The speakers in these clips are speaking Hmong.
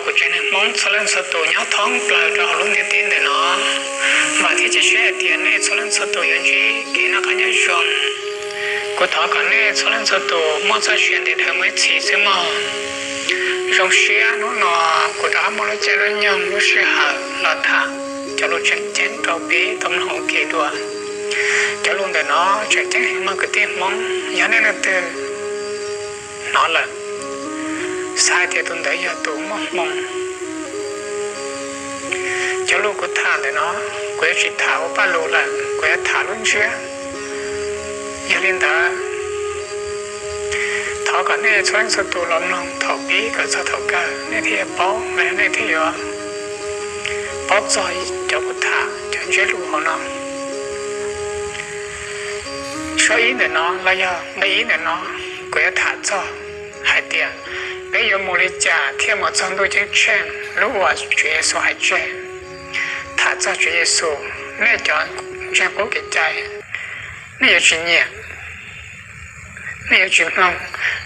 Kuv tsev neeg Hmoob txhua leej txhua tus nyob thoob plaws rau hauv lub ntiaj teb ntawm no, vam thiab cia siab hais tias nej txhua leej txhua tus yuav ntsib kev noj qab nyob zoo. Kuv thov kom nej txhua leej txhua tus muaj txoj sia ntev dhawv mus ib txhis xwb mog. Zoo siab hnub no kuv rov qab muaj lub caij lub nyoog lub sij hawm los tham cov lus tseem ceeb rau peb tau mloog ua ke dua. Cov lus ntawm no tseem ceeb heev mog kwv tij Hmoob, yog nej leej twg hnov lawm, xav hais tias tus ntawd yog tus muaj hmoo. Cov lus kuv tham ntawm no, kuv yuav tsis tham ua paj lus lawm, kuv yuav tham lub ntsiab. Yog li ntawd, thov kom nej txhua leej txhua tus los mloog thaum pib kom txog thaum kawg, nej thiaj yuav paub los yog nej thiaj yuav paub txog cov kuv tham cov ntsiab lus hauv no. Suab ib ntawm no los yog nqe ib ntawm no, kuv yuav tham txog hais tias peb yuav mus li cas thiaj mus txog ntuj ceeb tsheej lub uas Tswv Yexus hais tseg. Tham txog Tswv Yexus, nej cov ntseeg qub kev cai, nej yuav tsis nyiam, nej yuav tsis mloog,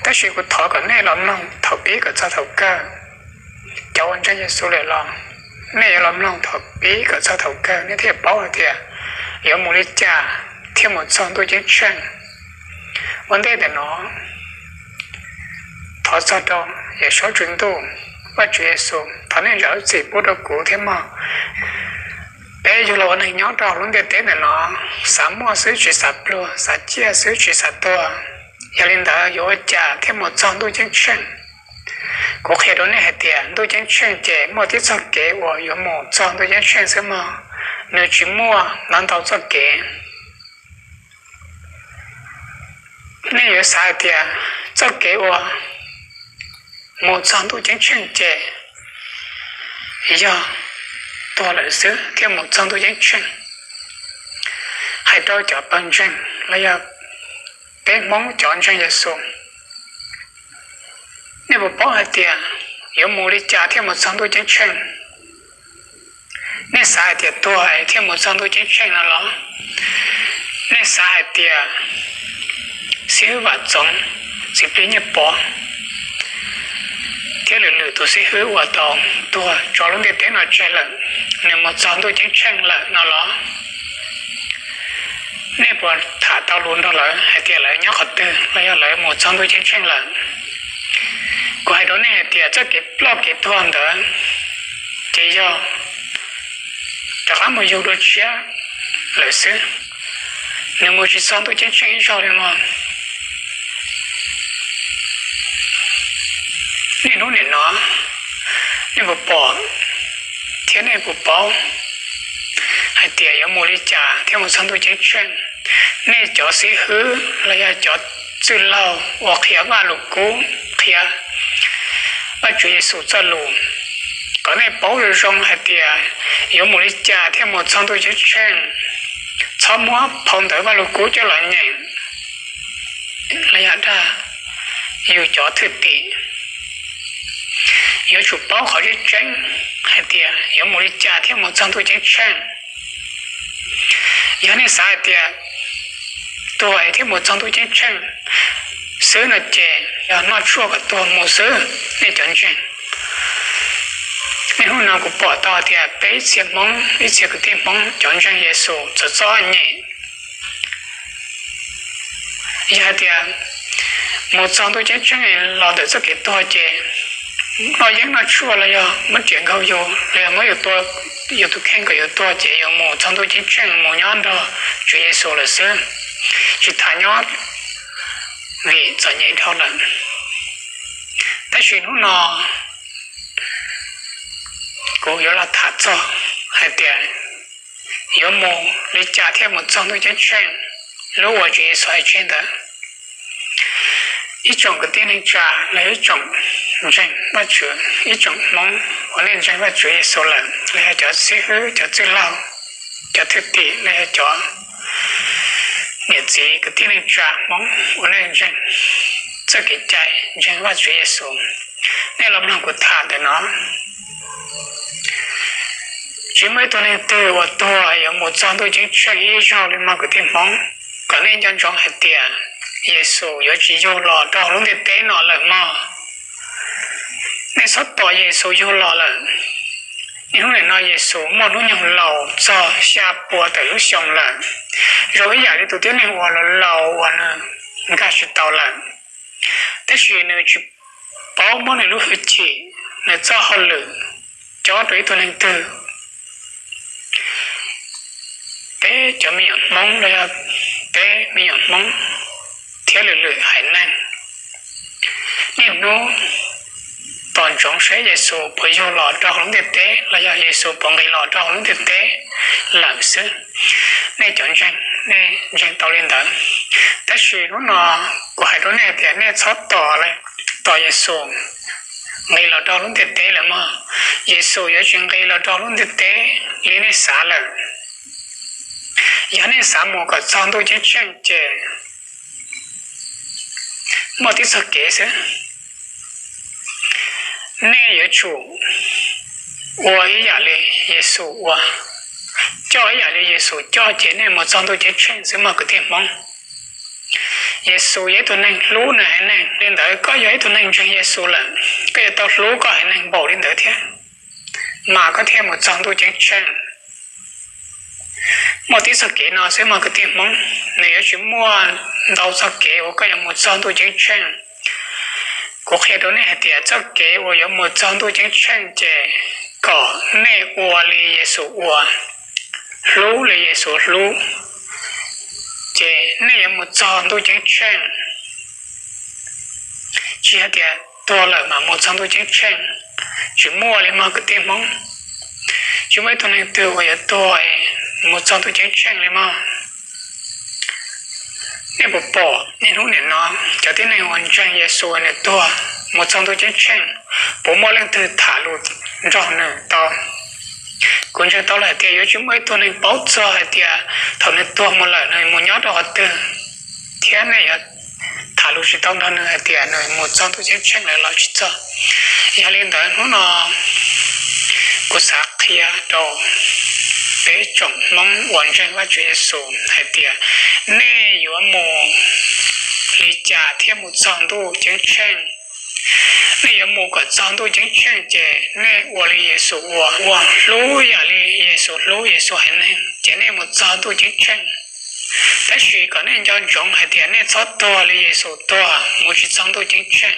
tab sis kuv thov kom nej los mloog thaum pib kom txog thaum kawg. Cov uas ntseeg Yexus lawm los, nej yuav los mloog thaum pib kom txog thaum kawg, nej thiaj paub hais tias yuav mus li cas thiaj mus txog ntuj ceeb tsheej. Ua ntej ntawm no, thov txog rau Yawm Saub Tswv Ntuj, Vajtswv Yexus, thov nej zam lub txim pub rau kuv thiab mog. Peb yug los ua neeg nyob rau hauv lub ntiaj teb ntawm no, xav muaj xwb tsis xav pluag, xav ciaj xwb tsis xav tuag. Yog li ntawd yuav ua cas thiaj mus txog ntuj ceeb tsheej? Kuv qhia rau nej hais tias ntuj ceeb tsheej ces muaj tib txoj kev uas yuav mus txog ntuj ceeb tsheej xwb mog, nws tsis muaj ntau ntau txoj kev. Nej yuav xav hais tias txoj kev uas mus txog ntuj ceeb tsheej ces yog tuag lawm xwb thiaj mus txog ntuj ceeb tsheej. Hais rau cov pawg ntseeg los yog peb Hmoob cov ntseeg Yexus, nej puas paub hais tias yuav mus li cas thiaj mus txog ntuj ceeb tsheej? Nej xav hais tias tuag es thiaj mus txog ntuj ceeb tsheej no los? Nej xav hais tias xib hwb Vam Txoov, txiv plig Nyiaj Pov thiab lwm lwm tus xib hwb uas tau tuag tso lub ntiaj teb no tseg lawm, nws mus txog ntuj ceeb tsheej lawm no los? Nej puas tham tau lus nrog lawv hais tias lawv nyob qhov twg los yog lawv mus txog ntuj ceeb tsheej lawm? Kuv hais rau nej hais tias txoj kev ploj kev tuag ntawd ces yog rov qab mus yug dua tshiab lawm xwb, nws mus tsis txog ntuj ceeb tsheej ib zaug li no. Niaj hnub nim no, nej puas pom thiab nej puas paub hais tias yuav mus li cas thiaj mus txog ntuj ceeb tsheej? Nej cov xib hwb los yog cov txwj laug uas qhia Vajluskub, qhia Vajtswv Yexus txoj lus, kom nej paub zoo zoo hais tias yuav mus li cas thiaj mus txog ntuj ceeb tsheej. Txhob muab phau ntawv Vajluskub coj los nyeem los yog dag yus cov thwj tim. Yuav tsum paub qhov tseeb tseeb hais tias yuav mus li cas thiaj mus txog ntuj ceeb tsheej. Yog nej xav hais tias tuag thiaj mus txog ntuj ceeb tsheej xwb no ces yog noj tshuaj kom tuag mus xwb nej cov ntseeg. Niaj hnub no kuv pom tau hais tias peb ib txhia Hmoob, ib txhia kwv tij Hmoob cov ntseeg Yexus txom txom nyem. Yog hais tias mus txog ntuj ceeb tsheej los ntawm txoj kev tuag ces noj yeeb noj tshuaj los yog muab riam nkaug yus los yog muab yus tua, yus tus kheej kom yus tuag ces yus mus txog ntuj ceeb tsheej mus nyob nrog Tswv Yexus lawm xwb, tsis tas nyob vim txom nyem dhau lawm. Tab sis hnub no kuv yuav los tham txog hais tias yuav mus li cas thiaj mus txog ntuj ceeb tsheej lub uas Tswv Yexus hais tseg ntawd. Ib tsoom kwv tij neej tsa los ib tsoom ntseeg Vajtswv, ib tsoom Hmoob uas nej ntseeg Vajtswv Yexus lawm los yog cov xib hwb, cov txwj laug, cov thwj tim los yog cov niam txiv kwv tij neej tsa Hmoob uas nej ntseeg txoj kev cai ntseeg Vajtswv Yexus, nej los mloog kuv tham ntawm no. Tsis muaj ib tug neeg twg uas tuag yuav mus txog ntuj ceeb tsheej ib zaug li mog kwv tij Hmoob. Kom nej nco ntsoov hais tias Yexus yuav tsis yug los rau lub ntiaj teb no lawm mog. Nej txhob tos Yexus yug los lawm. Niaj hnub nim no Yexus muaj hnub nyoog laus txog xya pua tawm lub xyoo lawm, zoo ib yam li tus tib neeg uas laus laus uas nws nkag tsis tau lawm. Tab sis nws tsis paub muab nws lub hwj chim, nws txoj hauj lwm cob rau ib tug neeg twg. Peb cov me nyuam Hmoob los yog peb me nyuam Hmoob thiab lwm lwm haiv neeg niaj hnub tos ntsoov saib Yexus puas yug los rau hauv lub ntiaj teb los yog Yexus puas nqis los rau hauv lub ntiaj teb lawm xwb. Nej cov ntseeg, nej ntseeg tau li ntawd. Tab sis hnub no kuv hais rau nej tias nej txhob tos, tos Yexus nqis los rau lub ntiaj teb lawm mog. Yexus yuav tsis nqis los rau lub ntiaj teb li nej xav lawm. Yog nej xav mus kom txog ntuj ceeb tsheej ces muaj tib txoj kev xwb. Nej yuav tsum ua ib yam li Yexus ua, coj ib yam li Yexus coj ces nej mus txog ntuj ceeb tsheej xwb mog kwv tij Hmoob. Yexus yog ib tug neeg hlub nws haiv neeg, li ntawd koj yog ib tug neeg ntseeg Yexus lawm, koj yuav tau hlub koj haiv neeg npaum li ntawd thiab, mas koj thiaj mus txog ntuj ceeb tsheej. Muaj tib txoj kev no xwb mog kwv tij Hmoob, nws yuav tsis muaj ntau txoj kev uas koj yuav mus txog ntuj ceeb tsheej. Kuv qhia rau nej hais tias txoj kev uas yuav mus txog ntuj ceeb tsheej ces kom nej ua li Yexus ua, hlub li Yexus hlub, ces nej yuav mus txog ntuj ceeb tsheej. Tsis hais tias tuag lawm mas mus txog ntuj ceeb tsheej, tsis muaj li mog kwv tij Hmoob. Tsis muaj ib tug neeg twg uas yuav tuag mus txog ntuj ceeb tsheej li mog. Nej puas pom niaj hnub nim no cov tib neeg uas ntseeg Yexus nws tuag mus txog ntuj ceeb tsheej, puas muaj leej twg tham lus nrog nws tau? Kuv ntseeg tau lawm hais tias yuav tsis muaj ib tug neeg paub txog hais tias thaum nws tuag mus lawm nws mus nyob rau qhov twg, thiab nej yuav tham lus tsis tau nrog nws hais tias nws mus txog ntuj ceeb tsheej lawm los tsis txog. Yog li ntawd hnub no kuv xav qhia rau peb tsoom Hmoob uas ntseeg Vajtswv Yexus hais tias nej yuav mus li cas thiaj mus txog ntuj ceeb tsheej. Nej yuav mus kom txog ntuj ceeb tsheej ces nej ua li Yexus ua, ua hlub yam li Yexus hlub Yexus haiv neeg ces nej mus txog ntuj ceeb tsheej. Tab sis kom nej nco ntsoov hais tias nej txhob tuag li Yexus tuag mus tsis txog ntuj ceeb tsheej.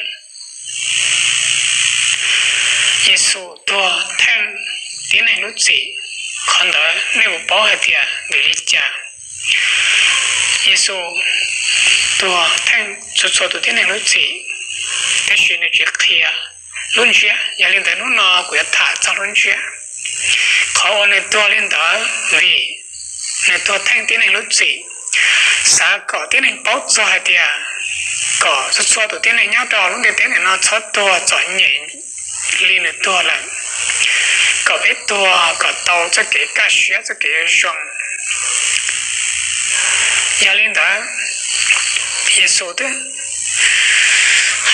Yexus tuag theej tib neeg lub txim, qhov ntawd nej puas paub hais tias vim li cas? Yexus tuag theej txhua txhua tus tib neeg lub txim, tab sis nws tsis qhia lub ntsiab. Yog li ntawd hnub no kuv yuav tham txog lub ntsiab qhov uas nws tuag li ntawd, vim nws tuag theej tib neeg lub txim. Xav kom tib neeg paub txog hais tias kom txhua txhua tus tib neeg nyob rau lub ntiaj teb ntawm no txhob tuag txom nyem li nws tuag lawm, kom peb tuag kom tau txoj kev kaj siab, txoj kev zoo. Yog li ntawd, Yexus twb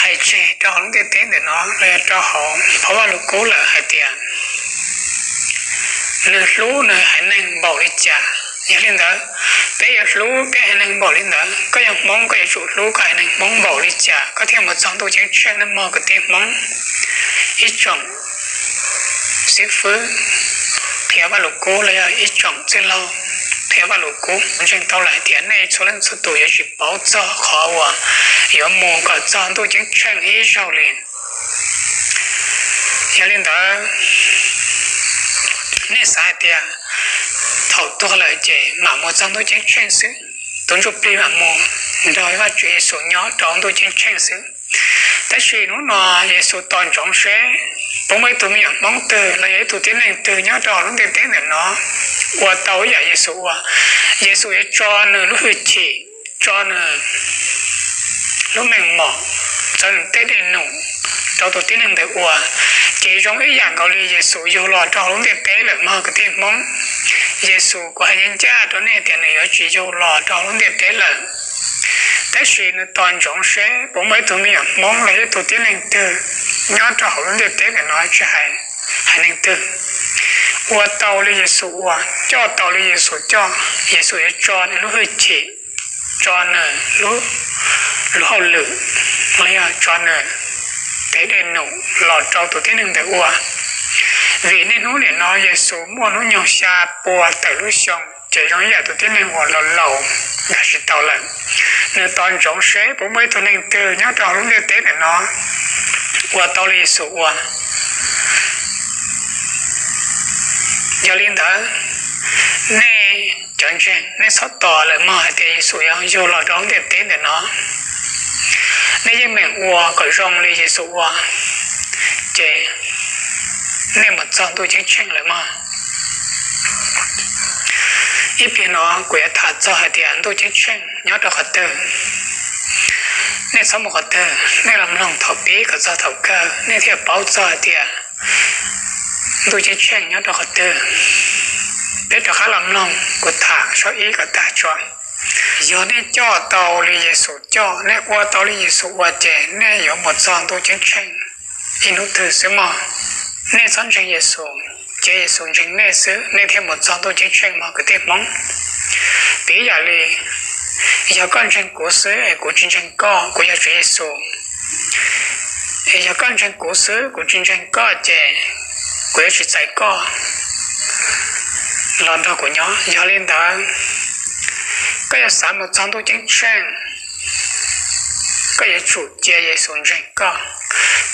hais tseg rau hauv lub ntiaj teb ntawm no los yog rau hauv phau Vajluskub lawm hais tias nws hlub nws haiv neeg npaum li cas. Yog li ntawd, peb yuav hlub peb haiv neeg npaum li ntawd. Koj yog Hmoob koj yuav tsum hlub koj haiv neeg Hmoob npaum li cas koj thiaj mus txog ntuj ceeb tsheej nawb mog kwv tij Hmoob. Ib tsoom xib fwb qhia Vajluskub los yog ib tsoom txwj laug qhia Vajluskub, ntseeg tau lawm hais tias nej txhua leej txhua tus yuav tsis paub txog qhov uas yuav mus kom txog ntuj ceeb tsheej ib zaug li. Yog li ntawd, nej xav hais tias thaum tuag lawm ces mam mus txog ntuj ceeb tsheej xwb, tus ntsuj plig mam mus nrog Vajtswv Yexus nyob rau ntuj ceeb tsheej xwb. Tab sis hnub no Yexus tos ntsoov seb puas muaj ib tug me nyuam Hmoob twg los yog ib tug tib neeg twg nyob rau hauv lub ntiaj teb ntawm no ua tau ib yam Yexus ua. Yexus yuav tso nws lub hwj chim, tso nws lub meej mom, txawv nws tej dej num rau tus tib neeg ntawd ua. Ces zoo ib yam nkaus li Yexus yug los rau hauv lub ntiaj teb lawm mog kwv tij Hmoob. Yexus, kuv hais ncaj ncaj rau nej tias nws yuav tsis yug los rau hauv lub ntiaj teb lawm. Tab sis nws tos ntsoov seb puas muaj ib tug me nyuam Hmoob los ib tug tib neeg twg nyob rau hauv lub ntiaj teb ntawm no, tsis hais haiv neeg twg, ua tau li Yexus ua, coj tau li Yexus coj. Yexus yuav tso nws lub hwj chim, tso nws lub, lub hauj lwm, los yog tso nws tej dej num los rau tus tib neeg ntawd ua. Vim niaj hnub nim no Yexus muaj hnub nyoog xya pua tawm lub xyoo, ces zoo ib yam tus tib neeg uas laus laus nkag tsis tau lawm. Nws tos ntsoov seb puas muaj ib tug neeg twg nyob rau hauv lub ntiaj teb ntawm no ua tau li Yexus ua. Yog li ntawd, nej cov ntseeg, nej txhob tos lawm mog hais tias Yexus yuav yug los rau lub ntiaj teb ntawm no. Nej yeej meem ua kom zoo li Yexus ua, ces nej mus txog ntuj ceeb tsheej lawm mog. Ib pliag no kuv yuav tham txog hais tias ntuj ceeb tsheej nyob rau qhov twg. Nej txhob mus qhov twg, nej los mloog thaum pib kom txog thaum kawg nej thiaj paub txog hais tias ntuj ceeb tsheej nyob rau qhov twg. Peb rov qab los mloog kuv tham saum ib kom tag tso. Yog nej coj tau li Yexus coj, nej ua tau li Yexus ua, ces nej yuav mus txog ntuj ceeb tsheej ib hnub twg xwb mog. Nej txhob ntseeg Yexus, cia Yexus ntseeg nej xwb, nej thiaj mus txog ntuj ceeb tsheej mog kwv tij Hmoob. Piv yam li, yog koj ntseeg kuv xwb es kuv tsis ntseeg koj, kuv yog Tswv Yexus, es yog koj ntseeg kuv xwb kuv tsis ntseeg koj, ces kuv yuav tsis txais koj los nrog kuv nyob. Yog li ntawd, koj yuav xav mus txog ntuj ceeb tsheej, koj yuav tsum cia Yexus ntseeg koj,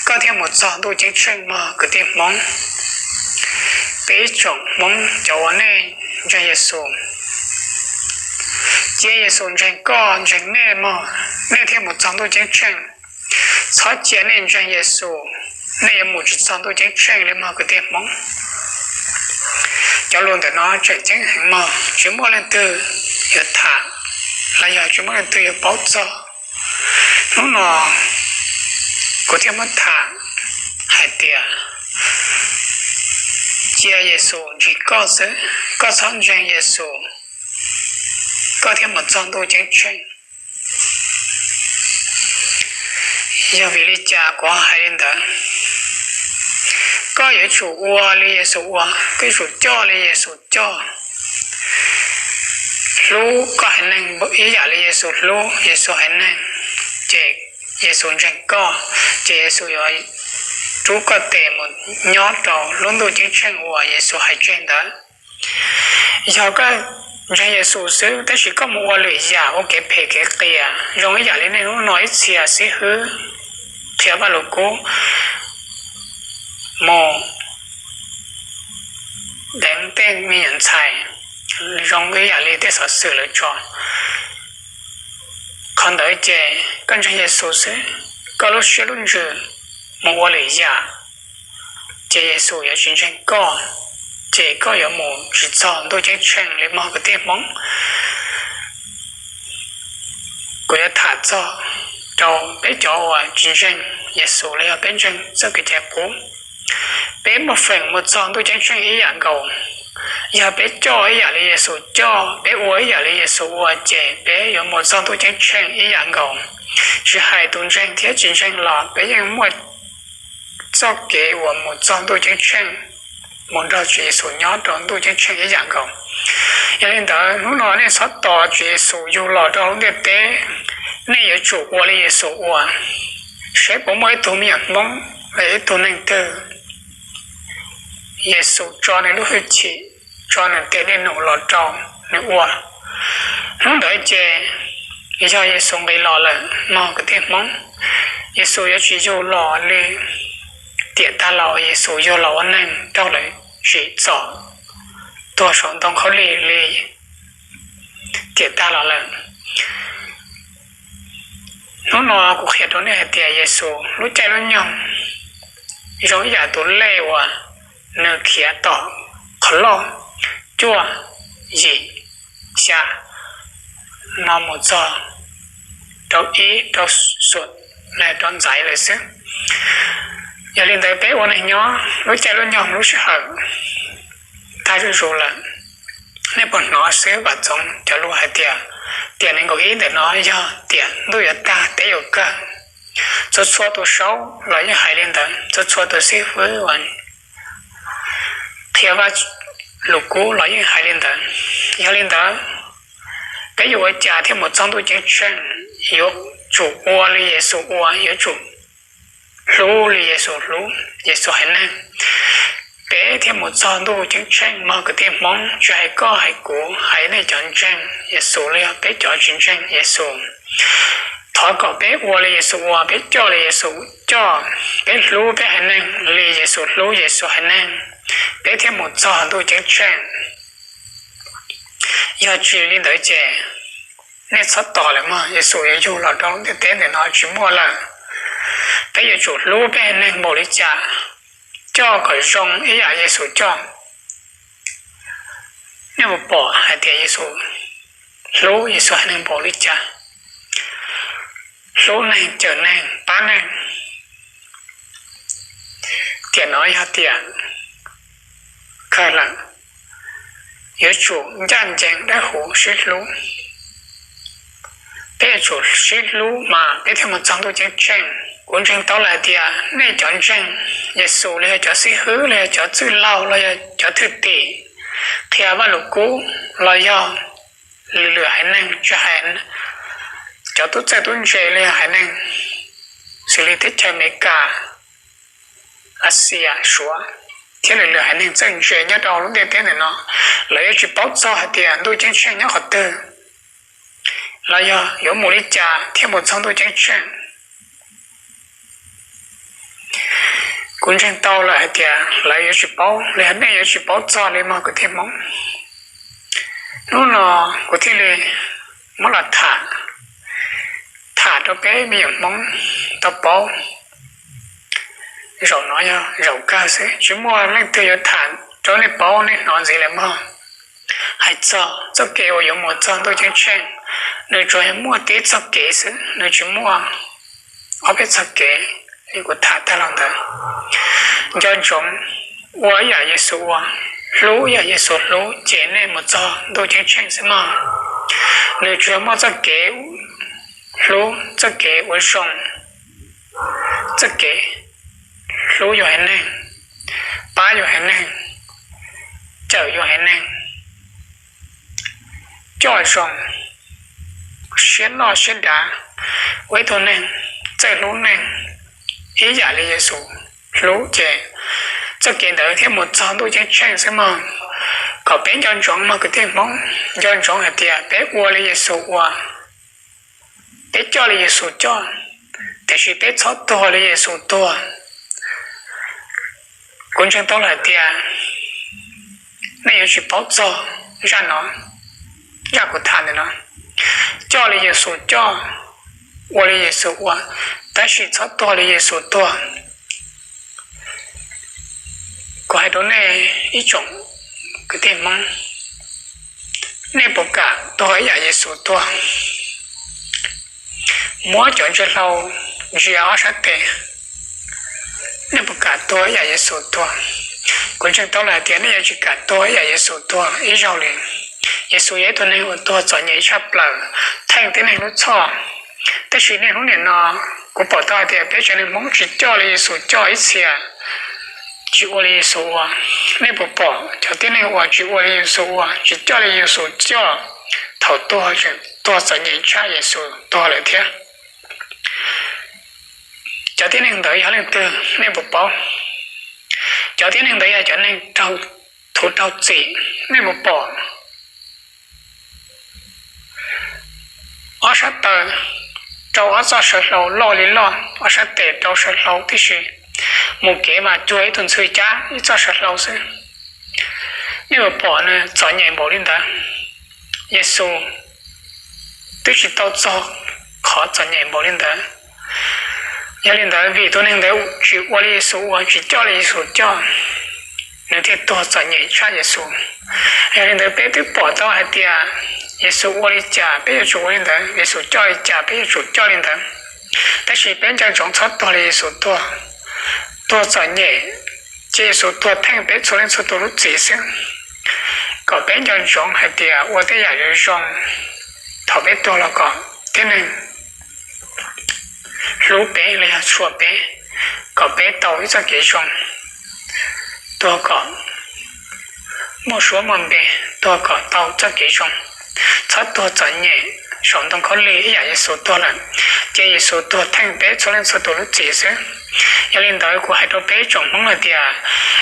koj thiaj mus txog ntuj ceeb tsheej mog kwv tij Hmoob. Peb ib tsoom Hmoob cov uas nej ntseeg Yexus, cia Yexus ntseeg koj ntseeg nej mog, nej thiaj mus txog ntuj ceeb tsheej. Txhob cia nej ntseeg Yexus, nej yuav mus tsis txog ntuj ceeb tsheej li mog kwv tij Hmoob. Cov lus ntawm no tseem ceeb heev mog, tsis muaj leej twg yuav tham los yog tsis muaj leej twg yuav paub txog. Hnub no kuv thiaj muab tham hais tias cia Yexus ntseeg koj xwb, koj txhob ntseeg Yexus, koj thiaj mus txog ntuj ceeb tsheej. Yog vim li cas kuv hais li ntawd? Koj yuav tsum ua li Yexus ua, koj yuav tsum coj li Yexus coj. Hlub koj haiv neeg ib yam li Yexus hlub Yexus haiv neeg, ces Yexus ntseeg koj, ces Yexus yuav rub koj tes mus nyob rau lub ntuj ceeb tsheej uas Yexus hais tseg ntawd. Yog koj ntseeg Yexus xwb tab sis koj mus ua lwm yam ua kev phem kev qias zoo ib yam li niaj hnub no ib txhia xib hwb qhia Vaj Lug Kub mus deev tej me nyuam ntxhais zoo ib yam li tej xov xwm lawv tso. Qhov ntawd ces koj ntseeg Yexus xwb, koj lub siab lub ntsws mus ua lwm yam, ces Yexus yuav tsis ntseeg koj, ces koj yuav mus tsis txog ntuj ceeb tsheej li mog kwv tij Hmoob. Kuv yuav tham txog rau peb cov uas tsis ntseeg Yexus los yog peb ntseeg txoj kev cai qub, peb muaj feem mus txog ntuj ceeb tsheej ib yam nkaus. Yog peb coj ib yam li Yexus coj, peb ua ib yam li Yexus ua, ces peb yuav mus txog ntuj ceeb tsheej ib yam nkaus. Tsis hais tus ntseeg thiab tsis ntseeg los peb yeej muaj txoj kev uas mus txog ntuj ceeb tsheej, mus nrog Tswv Yexus nyob rau ntuj ceeb tsheej ib yam nkaus. Yog li ntawd hnub no nej txhob tos Tswv Yexus yug los rau lub ntiaj teb, nej yuav tsum ua li Yexus ua, seb puas muaj ib tug me nyuam Hmoob los ib tug neeg twg Yexus tso nws lub hwj chim, tso nws tej dej num los rau nws ua. Hnub ntawd ces yog Yexus nqis los lawm mog kwv tij Hmoob. Yexus yuav tsis yug los li tiam tag los Yexus yug los ua neeg raug lawv tsim txom tuag saum ntoo khaub lig li tiam tag los lawm. Hnub no kuv qhia rau nej hais tias Yexus lub caij lub nyoog zoo ib yam tus lej uas nws khiav tom qhov loj cuaj, yim, xya no mus txog rau ib, rau xuam, rau ntxaiv lawm xwb. Yog li ntawd peb ua neeg nyob lub caij lub nyoog lub sij hawm tag zuj zus lawm. Nej puas hnov xwb Vam Txoov cov lus hais tias tiam nees nkaum ib ntawm no yog tiam ntuj yuav tag teb yuav kawg. Txhua txhua tus saub los yeej hais li ntawd, txhua txhua tus xib fwb uas qhia Vaj Lug Kub los yeej hais li ntawd. Yog li ntawd, peb yuav ua cas thiaj mus txog ntuj ceeb tsheej? Yuav tsum ua li Yexus ua, yuav tsum hlub li Yexus hlub, Yexus haiv neeg, peb thiaj mus txog ntuj ceeb tsheej mog kwv tij Hmoob. Tsis hais koj hais kuv hais nej cov ntseeg Yexus los yog peb cov tsis ntseeg Yexus, thov kom peb ua li Yexus ua, peb coj li Yexus coj, peb hlub peb haiv neeg li Yexus hlub Yexus haiv neeg, peb thiaj mus txog ntuj ceeb tsheej. Yog tsis li ntawd ces nej txhob tos lawm mog, Yexus yuav yug los rau lub ntiaj teb ntawm no tsis muaj lawm. Peb yuav tsum hlub peb haiv neeg npaum li cas, coj kom zoo ib yam Yexus coj. Nej puas pom hais tias Yexus hlub Yexus haiv neeg npaum li cas? Hlub neeg, cawm neeg, pab neeg. Tiam no yog tiam kawg lawm, yuav tsum ncaj ncees dawb huv sib hlub. Peb yuav tsum sib hlub mas peb thiaj mus txog ntuj ceeb tsheej. Kuv ntseeg tau lawm hais tias nej cov ntseeg Yexus los yog cov xib hwb los yog cov txwj laug los yog cov thwj tim qhia Vaj Lus Kub los yog lwm lwm haiv neeg, tsis hais cov tub txawj tub ntse los yog haiv neeg xws li teb chaws Amelikas, Axias, Suav thiab lwm lwm haiv neeg txawj ntse nyob rau lub ntiaj teb ntawm no, lawv yuav tsis paub txog hais tias ntuj ceeb tsheej nyob qhov twg los yog yuav mus li cas thiaj mus txog ntuj ceeb tsheej. Kuv ntseeg tau lawm hais tias lawv yuav tsis paub li, nej yuav tsis paub txog li mog kwv tij Hmoob. Hnub no kuv thiaj li muab los tham, tham rau peb me nyuam Hmoob tau paub. Zaum no yog zaum kawg xwb, tsis muaj leej twg yuav tham rau nej paub nej hnov ntxiv lawm mog. Hais txog txoj kev uas yuav mus txog ntuj ceeb tsheej, nws tsuas yog muaj tib txoj kev xwb, nws tsis muaj ob peb txoj kev li kuv tham tag los ntawd. Nco ntsoov ua ib yam Yexus ua, hlub ib yam Yexus hlub ces nej mus txog ntuj ceeb tsheej xwb mog. Nws tsuas yog muaj txoj kev hlub, txoj kev ua zoo, txoj kev hlub yus haiv neeg, pab yus haiv neeg, cawm yus haiv neeg, coj zoo, siab loj siab dav, ua ib tug neeg txawj hlub neeg ib yam li Yexus hlub ces txoj kev ntawd thiaj mus txog ntuj ceeb tsheej xwb mog. Kom peb nco ntsoov mog kwv tij Hmoob, nco ntsoov hais tias peb ua li Yexus ua, peb coj li Yexus coj, tiam sis peb txhob tuag li Yexus tuag. Kuv ntseeg tau lawm hais tias nej yuav tsis paub txog zaj no, zaj kuv tham ntawm no. Coj li Yexus coj, ua li Yexus ua, tab sis txhob tuag li Yexus tuag. Kuv hais rau nej ib tsoom kwv tij Hmoob, nej puas kam tuag ib yam Yexus tuag? Muab cov ntsia hlau ntsia ob sab tes, nej puas kam tuag ib yam Yexus tuag? Kuv ntseeg tau lawm hais tias nej yuav tsis kam tuag ib yam Yexus tuag ib zaug li. Yexus yog ib tug neeg uas tuag txom nyem tshaj plaws, theej tib neeg lub txhoj. Tab sis niaj hnub nim no kuv pom tau hais tias peb tsev neeg Hmoob tsis coj li Yexus coj ib txhia, tsis ua li Yexus ua. Nej puas pom cov tib neeg uas tsis ua li Yexus ua, tsis coj li Yexus coj, thaum tuag tseem tuag txom nyem tshaj Yexus tuag lawm thiab? Cov tib neeg ntawd yog leej twg nej puas paub? Cov tib neeg ntawd yog cov neeg raug thuv raug txim, nej puas pom? Ob sab taw rau ob txoj saw hlau loj li loj, ob sab tes rau saw hlau tib si, mus kev mas cuag ib tug ntxhw cab ib txoj saw hlau xwb. Nej puas pom nws txom nyem npaum li ntawd? Yexus twb tsis tau txog qhov txom nyem npaum li ntawd. Yog li ntawd vim tus neeg ntawd tsis ua li Yexus ua, tsis coj li Yexus coj, nws thiaj tuag txom nyem tshaj Yexus. Yog li ntawd peb twb pom tau hais tias Yexus ua li cas peb yuav tsum ua li ntawd, Yexus coj li cas peb yuav tsum coj li ntawd. Tab sis peb nco ntsoov txhob tuag li Yexus tuag, tuag txom nyem, ces Yexus tuag theej peb txhua leej txhua tus lub txim xwb. Kom peb nco ntsoov hais tias ua tej yam yuav zoo thaum peb tuag los kom tib neeg hlub peb los yog tshua peb, kom peb tau ib txoj kev zoo, tuag kom muaj suab muaj npe, tuag kom tau txoj kev zoo, txhob tuag txom nyem saum ntoo khaub lig ib yam Yexus tuag lawm. Ces Yexus tuag theej peb txhua leej txhua tus lub txim xwb. Yog li ntawd kuv hais rau peb tsoom Hmoob hais tias,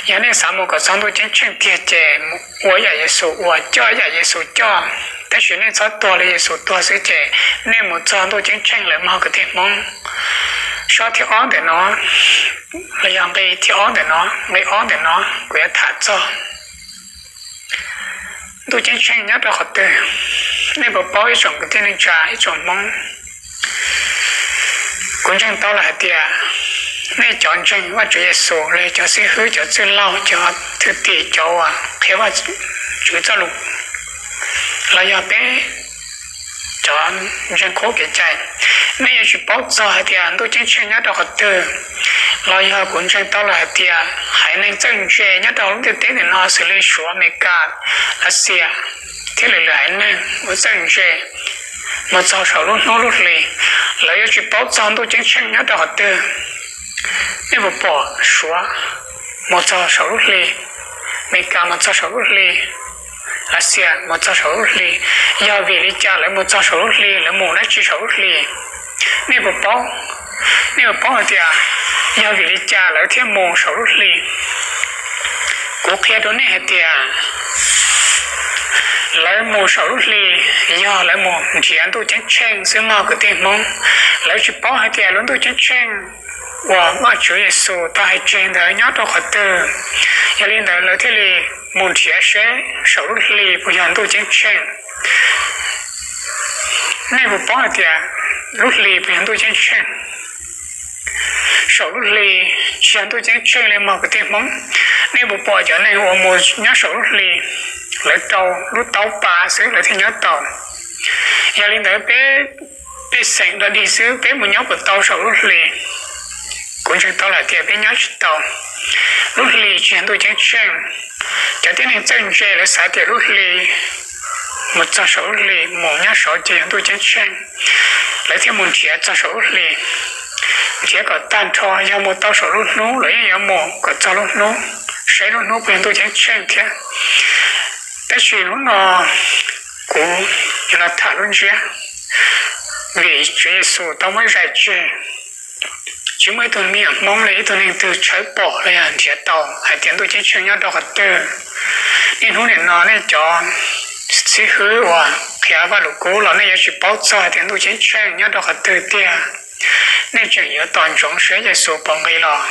yog nej xav mus kom txog ntuj ceeb tsheej tiag ces mus ua ib yam Yexus ua, coj ib yam Yexus coj, tab sis nej txhob tuag li Yexus tuag xwb ces nej mus txog ntuj ceeb tsheej lawm mog kwv tij Hmoob. Sob thib ob ntawm no, los yog nqe thib ob ntawm no, nqe ob ntawm no kuv yuav tham txog ntuj ceeb tsheej nyob rau qhov twg. Nej puas paub ib tsoom kwv tij neej tsa ib tsoom Hmoob? Kuv ntseeg tau lawm hais tias nej cov ntseeg Vajtswv Yexus los yog cov xib hwb, cov txwj laug, cov thwj tim, cov uas qhia Vajtswv txoj lus, los yog peb cov ntseeg qub kev cai, nej yuav tsis paub txog hais tias ntuj ceeb tsheej nyob rau qhov twg. Los yog kuv ntseeg tau lawm hais tias haiv neeg txawj ntse nyob rau lub ntiaj teb ntawm no xws li Suav, Amelikas, Lav Xias thiab lwm lwm haiv neeg uas txawj ntse mus txog saum lub hnub lub hli, lawv yuav tsis paub txog ntuj ceeb tsheej nyob rau qhov twg. Nej puas pom Suav mus txog saum lub hli, Amelikas mus txog saum lub hli, Lav Xias mus txog saum lub hli? Yog vim li cas lawv mus txog saum lub hli, lawv mus dab tsi saum lub hli? Nej puas paub? Nej puas paub hais tias yog vim li cas lawv thiaj mus saum lub hli? Kuv qhia rau nej hais tias lawv mus saum lub hli yog lawv mus nrhiav ntuj ceeb tsheej xwb mog kwv tij Hmoob. Lawv tsis paub hais tias lub ntuj ceeb tsheej uas Vajtswv Yexus tau hais tseg ntawd nyob rau qhov twg. Yog li ntawd lawv thiaj li mus nrhiav seb saum lub hli puas yog ntuj ceeb tsheej. Nej puas paub hais tias lub hli puas yog ntuj ceeb tsheej? Saum lub hli tsis yog ntuj ceeb tsheej li mog kwv tij Hmoob. Nej puas pom cov neeg uas mus nyob saum lub hli, lawv rau lub taub pa xwb lawv thiaj nyob tau. Yog li ntawd peb, pej xeem dog dig xwb peb mus nyob puas tau saum lub hli? Kuv ntseeg tau lawm tias peb nyob tsis tau. Lub hli tsis yog ntuj ceeb tsheej. Cov tib neeg txawj ntse lawv xav tias lub hli, mus txog saum lub hli mus nyob saud ces yog ntuj ceeb tsheej, lawv thiaj mus nrhiav txog saum lub hli. Nrhiav kom tag nrho, yog mus tau saum lub hnub los yeej yuav mus kom txog lub hnub, saib lub hnub puas yog ntuj ceeb tsheej thiab. Tab sis hnub no kuv yuav los tham lub ntsiab, vim Tswv Yexus tau muab zais tseg, tsis muaj ib tug me nyuam Hmoob li ib tug neeg twg tshawb pom los yog nrhiav tau hais tias ntuj ceeb tsheej nyob rau qhov twg. Niaj hnub nim no nej cov xib hwb uas qhia Vajluskub los nej yuav tsis paub txog hais tias ntuj ceeb tsheej nyob rau qhov twg tiag. Nej tseem yuav tos ntsoov seb Yexus puas nqis los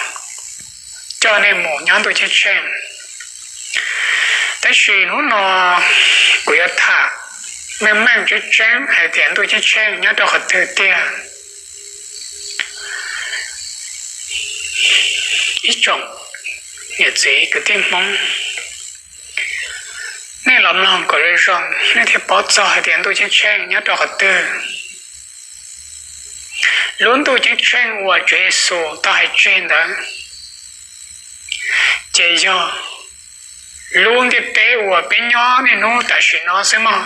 coj nej mus nyob ntuj ceeb tsheej. Tab sis hnub no kuv yuav tham meej meej tseeb tseeb hais tias ntuj ceeb tsheej nyob rau qhov twg tiag. Ib tsoom niam txiv kwv tij Hmoob, nej los mloog kom zoo zoo nej thiaj paub txog hais tias ntuj ceeb tsheej nyob rau qhov twg. Lub ntuj ceeb tsheej uas Tswv Yexus tau hais tseg ntawd ces yog lub ntiaj teb uas peb nyob niaj hnub tam sim no xwb mog.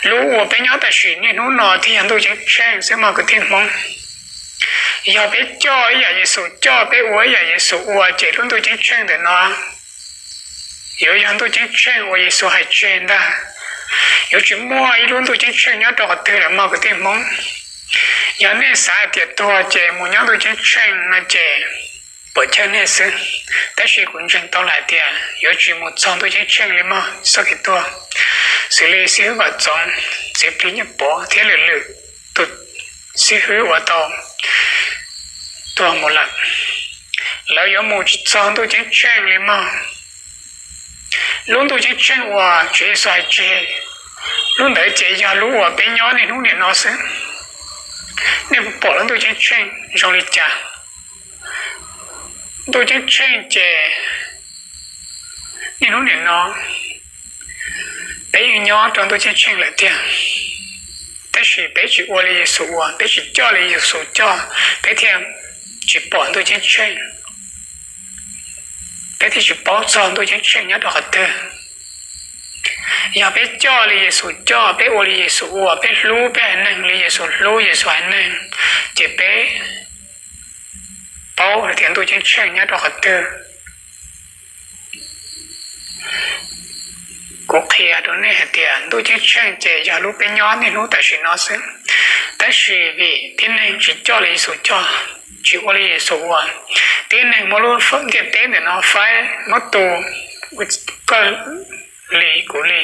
Lub uas peb nyob tam sim niaj hnub no thiaj yog ntuj ceeb tsheej xwb mog kwv tij Hmoob. Yog peb coj ib yam Yexus coj, peb ua ib yam Yexus ua ces lub ntuj ceeb tsheej ntawm no yuav yog ntuj ceeb tsheej uas Yexus hais tseg ntag. Yuav tsis muaj ib lub ntuj ceeb tsheej nyob rau qhov twg lawm mog kwv tij Hmoob. Yog nej xav hais tias tuag ces mus nyob ntuj ceeb tsheej no ces puam chawj nej xwb. Tab sis kuv ntseeg tau lawm hais tias yuav tsis mus txog ntuj ceeb tsheej li mog txoj kev tuag. Xws li xib hwb Vam Txoov, txiv plig Nyiaj Pov thiab lwm lwm tus xib hwb uas tau tuag mus lawm, lawv yuav mus tsis txog ntuj ceeb tsheej li mog. Lub ntuj ceeb tsheej uas Tswv Yexus hais tseg, lub ntawd ces yog lub uas peb nyob niaj hnub nim no xwb. Nej puas pom lub ntuj ceeb tsheej zoo li cas? Ntuj ceeb tsheej ces niaj hnub nim no peb yeej nyob rau ntuj ceeb tsheej lawm tiag, tab sis peb tsis ua li Yexus ua, peb tsis coj li Yexus coj, peb thiaj tsis pom ntuj ceeb tsheej. Peb thiaj tsis paub txog ntuj ceeb tsheej nyob rau qhov twg. Yog peb coj li Yexus coj, peb ua li Yexus ua, peb hlub peb haiv neeg li Yexus hlub Yexus haiv neeg, ces peb paub hais tias ntuj ceeb tsheej nyob rau qhov twg. Kuv qhia rau nej hais tias ntuj ceeb tsheej ces yog lub peb nyob niaj hnub tam sim no xwb, tab sis vim tib neeg tsis coj li Yexus coj, tsis ua li Yexus ua. Tib neeg muab lub ntiaj teb ntawm no faib muab tu, koj li kuv li,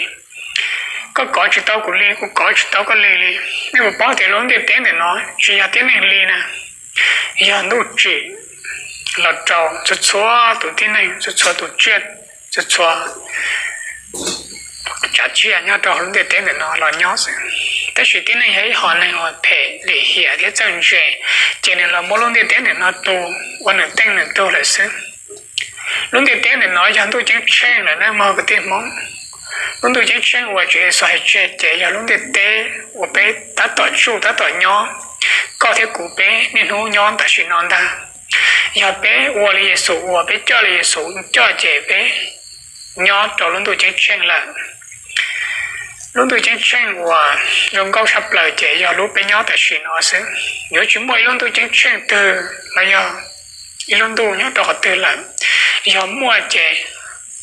koj kov tsis tau kuv li, kuv kov tsis tau koj li li. Nej puas paub tias lub ntiaj teb ntawm no tsis yog tib neeg li na, yog ntuj tsim los rau txhua txhua tus tib neeg, txhua txhua tus tsiaj, txhua txhua tsav tsiaj nyob rau hauv lub ntiaj teb ntawm no los nyob xwb. Tab sis tib neeg yog ib hom neeg uas phem lim hiam thiab txawj ntse, ces nws los muab lub ntiaj teb ntawm no tu ua nws teej nws tug lawm xwb. Lub ntiaj teb ntawm no yog ntuj ceeb tsheej lawm nawb mog kwv tij Hmoob. Lub ntuj ceeb tsheej uas Tswv Yexus hais tseg ces yog lub ntiaj teb uas peb tab tom tsuj tab tom nyob, koj thiab kuv peb niaj hnub nyob tam sim no ntag. Yog peb ua li Yexus ua, peb coj li Yexus coj ces peb nyob rau lub ntuj ceeb tsheej lawm. Lub ntuj ceeb tsheej uas zoo nkauj tshaj plaws ces yog lub peb nyob tam sim no xwb. Yuav tsis muaj ib lub ntuj ceeb tsheej twg los yog ib lub ntuj nyob rau qhov twg lawm. Yog muaj ces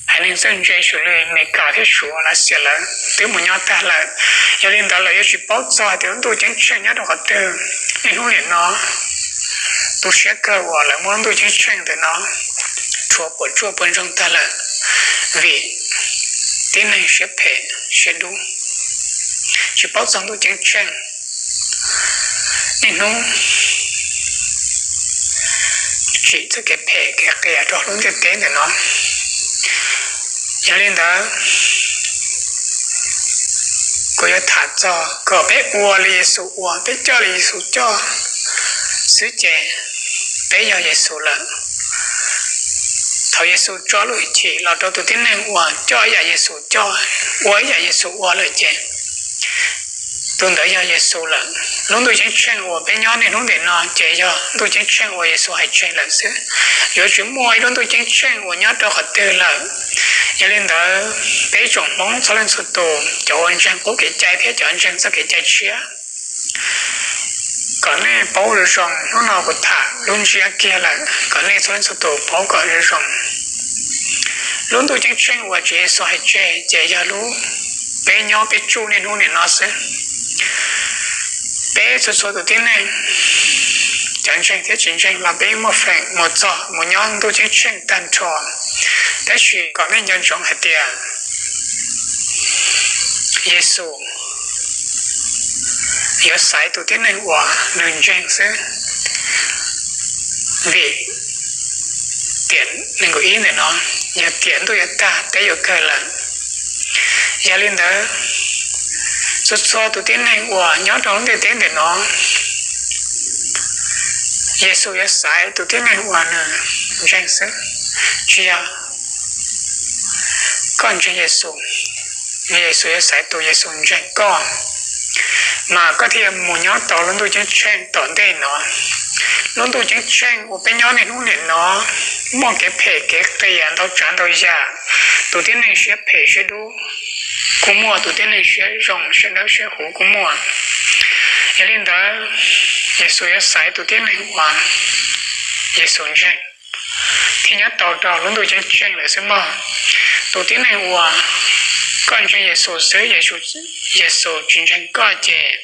haiv neeg txawj ntse xws li Amelikas thiab Suav, Lav Xias lawv twb mus nyob tag lawm. Yog li ntawd lawv yuav tsis paub txog hais tias lub ntuj ceeb tsheej nyob rau qhov twg. Niaj hnub nim no tu siab kawg uas lawv muab lub ntuj ceeb tsheej ntawm no rhuav puas tsuaj puas ntsoog tag lawm, vim tib neeg siab phem siab dub, tsis paub txog ntuj ceeb tsheej. Niaj hnub tsim txoj kev phem kev qias rau lub ntiaj teb ntawm no. Yog li ntawd, kuv yuav tham txog kom peb ua li Yexus ua, peb coj li Yexus coj xwb ces peb yog Yexus lawm. Thaum Yexus tso lub hwj chim los rau tus tib neeg uas coj ib yam Yexus coj, ua ib yam Yexus ua lawm ces tus ntawd yog Yexus lawm. Lub ntuj ceeb tsheej uas peb nyob niaj hnub ntawm no ces yog ntuj ceeb tsheej uas Yexus hais tseg lawm xwb. Yuav tsis muaj ib lub ntuj ceeb tsheej uas nyob rau qhov twg lawm. Yog li ntawd, peb tsoom Hmoob txhua leej txhua tus, cov uas ntseeg qub kev cai thiab cov ntseeg txoj kev cai tshiab, kom nej paub zoo zoo, hnub no kuv tham lub ntsiab kiag lawm, kom nej txhua leej txhua tus paub kom zoo zoo. Lub ntuj ceeb tsheej uas Tswv Yexus hais tseg ces yog lub peb nyob peb tsuj niaj hnub nim no xwb. Peb txhua txhua tus tib neeg, cov ntseeg thiab tsis ntseeg los peb muaj feem mus txog mus nyob ntuj ceeb tsheej tag nrho. Tab sis kom nej nco ntsoov hais tias Yexus yuav xaiv tus tib neeg uas nws ntseeg xwb, vim tiam nees nkaum ib ntawm no yog tiam ntuj yuav tag, teb yuav kawg lawm. Yog li ntawd, txhua txhua tus tib neeg uas nyob rau lub ntiaj teb ntawm no, Yexus yuav xaiv tus tib neeg uas nws ntseeg xwb. Tsis yog koj ntseeg Yexus, Yexus yuav xaiv tus Yexus ntseeg koj, mas koj thiaj mus nyob tau lub ntuj ceeb tsheej tom ntej no. Lub ntuj ceeb tsheej uas peb nyob niaj hnub nim no muaj kev phem kev qias ntau tsav ntau yam. Tus tib neeg siab phem siab dub kuj muaj, tus tib neeg siab zoo siab dawb siab huv kuj muaj. Yog li ntawd, Yexus yuav xaiv tus tib neeg uas Yexus ntseeg thiaj nyob tau rau lub ntuj ceeb tsheej lawm xwb mog. Tus tib neeg uas koj ntseeg Yexus xwb, Yexus tsis ntseeg koj ces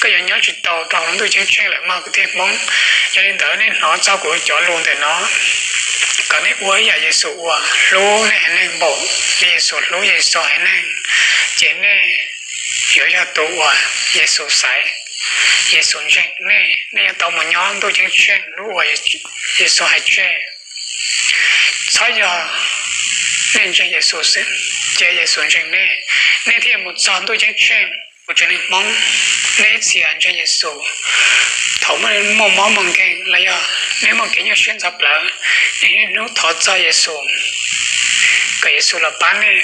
koj yuav nyob tsis tau rau lub ntuj ceeb tsheej lawm mog kwv tij Hmoob. Yog li ntawd nej hnov txog kuv cov lus ntawm no, kom nej ua ib yam Yexus ua, hlub nej haiv neeg npaum li Yexus hlub Yexus haiv neeg, ces nej yuav yog tus uas Yexus xaiv, Yexus ntseeg nej, nej yuav tau mus nyob ntuj ceeb tsheej lub uas Yexus hais tseg. Txhob yog nej ntseeg Yexus xwb, cia Yexus ntseeg nej, nej thiaj mus txog ntuj ceeb tsheej. Kuv tsev neeg Hmoob, nej ib txhia ntseeg Yexus, thaum muaj mob muaj nkeeg los yog nej muaj kev nyuaj siab ntxhov plawv, nej niaj hnub thov txog Yexus, kom Yexus los pab nej.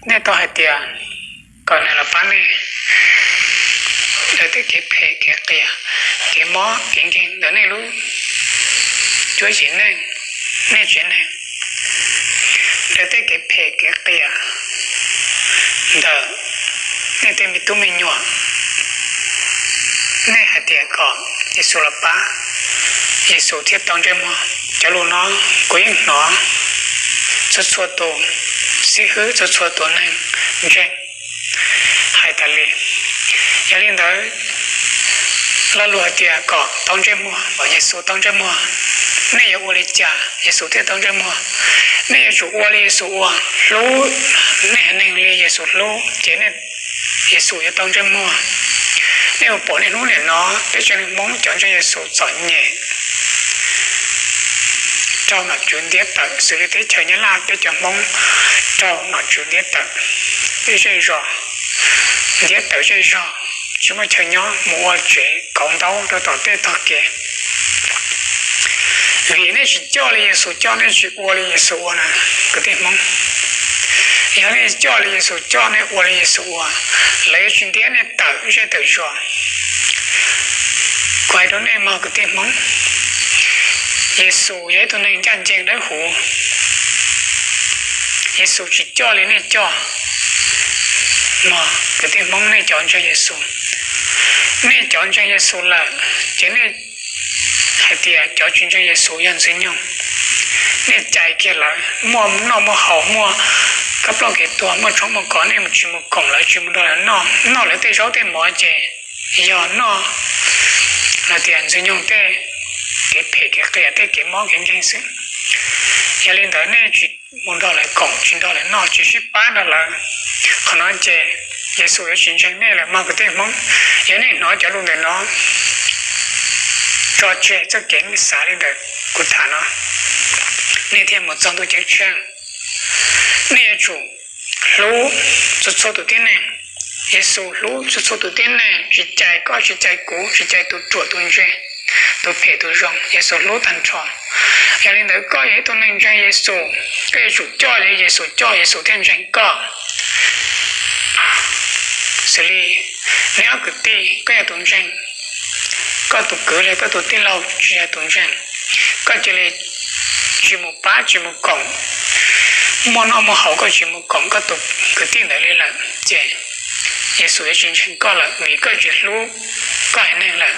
Nej tau hais tias kom nws los pab nej daws tej kev phem kev qias, kev mob kev nkeeg ntawm nej lub cuab yim neej, nej tsev neeg, daws tej kev phem kev qias ntawm nej tej me tub me nyuam. Nej hais tias kom Yexus los pab, Yexus thiaj tau ntsej muag. Cov lus no kuv yeej hnov txhua txhua tus xib hwb, txhua txhua tus neeg ntseeg hais tas li. Yog li ntawd, Lo lus hais tias kom tau ntsej muag, kom Yexus tau ntsej muag, nej yuav ua li cas Yexus thiaj tau ntsej muag? Nej yuav tsum ua li Yexus ua, hlub nej haiv neeg li Yexus hlub ces nej, Yexus yuav tau ntsej muag. Nej puas pom niaj hnub nim no peb tsev neeg Hmoob cov ntseeg Yexus txom nyem raug nom tswv ntiab tawm xws li teb chaws Nyab Laj peb cov Hmoob raug nom tswv ntiab tawm zej zog, ntiab tawm zej zog, tsis muaj chaw nyob, mus ua tsev kauv ntaub rau tom tej tog kev. Vim nej tsis coj li Yexus coj, nej tsis ua li Yexus ua na, kwv tij Hmoob. Yog nej coj li Yexus coj, nej ua li Yexus ua, lawv yuav tsis ntiab nej tawm zej tawm zos. Kuv hais rau nej mog kwv tij Hmoob, Yexus yog ib tug neeg ncaj ncees dawb huv. Yexus tsis coj li nej coj. Mog kwv tij Hmoob, nej cov ntseeg Yexus, nej cov ntseeg Yexus lawm ces nej hais tias cov tsis ntseeg Yexus yog ntxwg nyoog. Nej cais kiag lawv, muaj noj muaj haus, muaj kab ploj kev tuag, muaj tshoob muaj kos, nej mus tsis mus koom lawv, tsis mus nrog lawv noj, noj lawv tej zaub tej mov ces yog noj hais tias ntxwg nyoog tej kev phem kev qias, tej kev mob kev nkeeg xwb. Yog li ntawd nej tsis mus nrog lawv koom, tsis nrog lawv noj, tsis sib pab nrog lawv, qhov no ces Yexus yuav tsis ntseeg nej lawm mog kwv tij Hmoob. Yog nej hnov cov lus ntawm no tso tseg txoj kev nej xav li ntawm kuv tham no, nej thiaj mus txog ntuj ceeb tsheej. Nej yuav tsum hlub txhua txhua tus tib neeg. Yexus hlub txhua txhua tus tib neeg, tsis cais koj, tsis cais kuv, tsis cais tus ruam tus ntse, tus phem tus zoo, Yexus hlub tag nrho. Yog li ntawd koj yog ib tug neeg ntseeg Yexus, koj yuav tsum coj li Yexus coj, Yexus thiaj ntseeg koj. Xws li neb ob kwv tij, koj yog tus ntseeg, koj tus kwv los koj tus tij laug tsis yog tus ntseeg, koj cia li tsis mus pab tsis mus koom, muaj noj muaj haus koj tsis mus koom koj tus kwv tij ntawd li lawm ces Yexus yuav tsis ntseeg koj lawm vim koj tsis hlub koj haiv neeg lawm.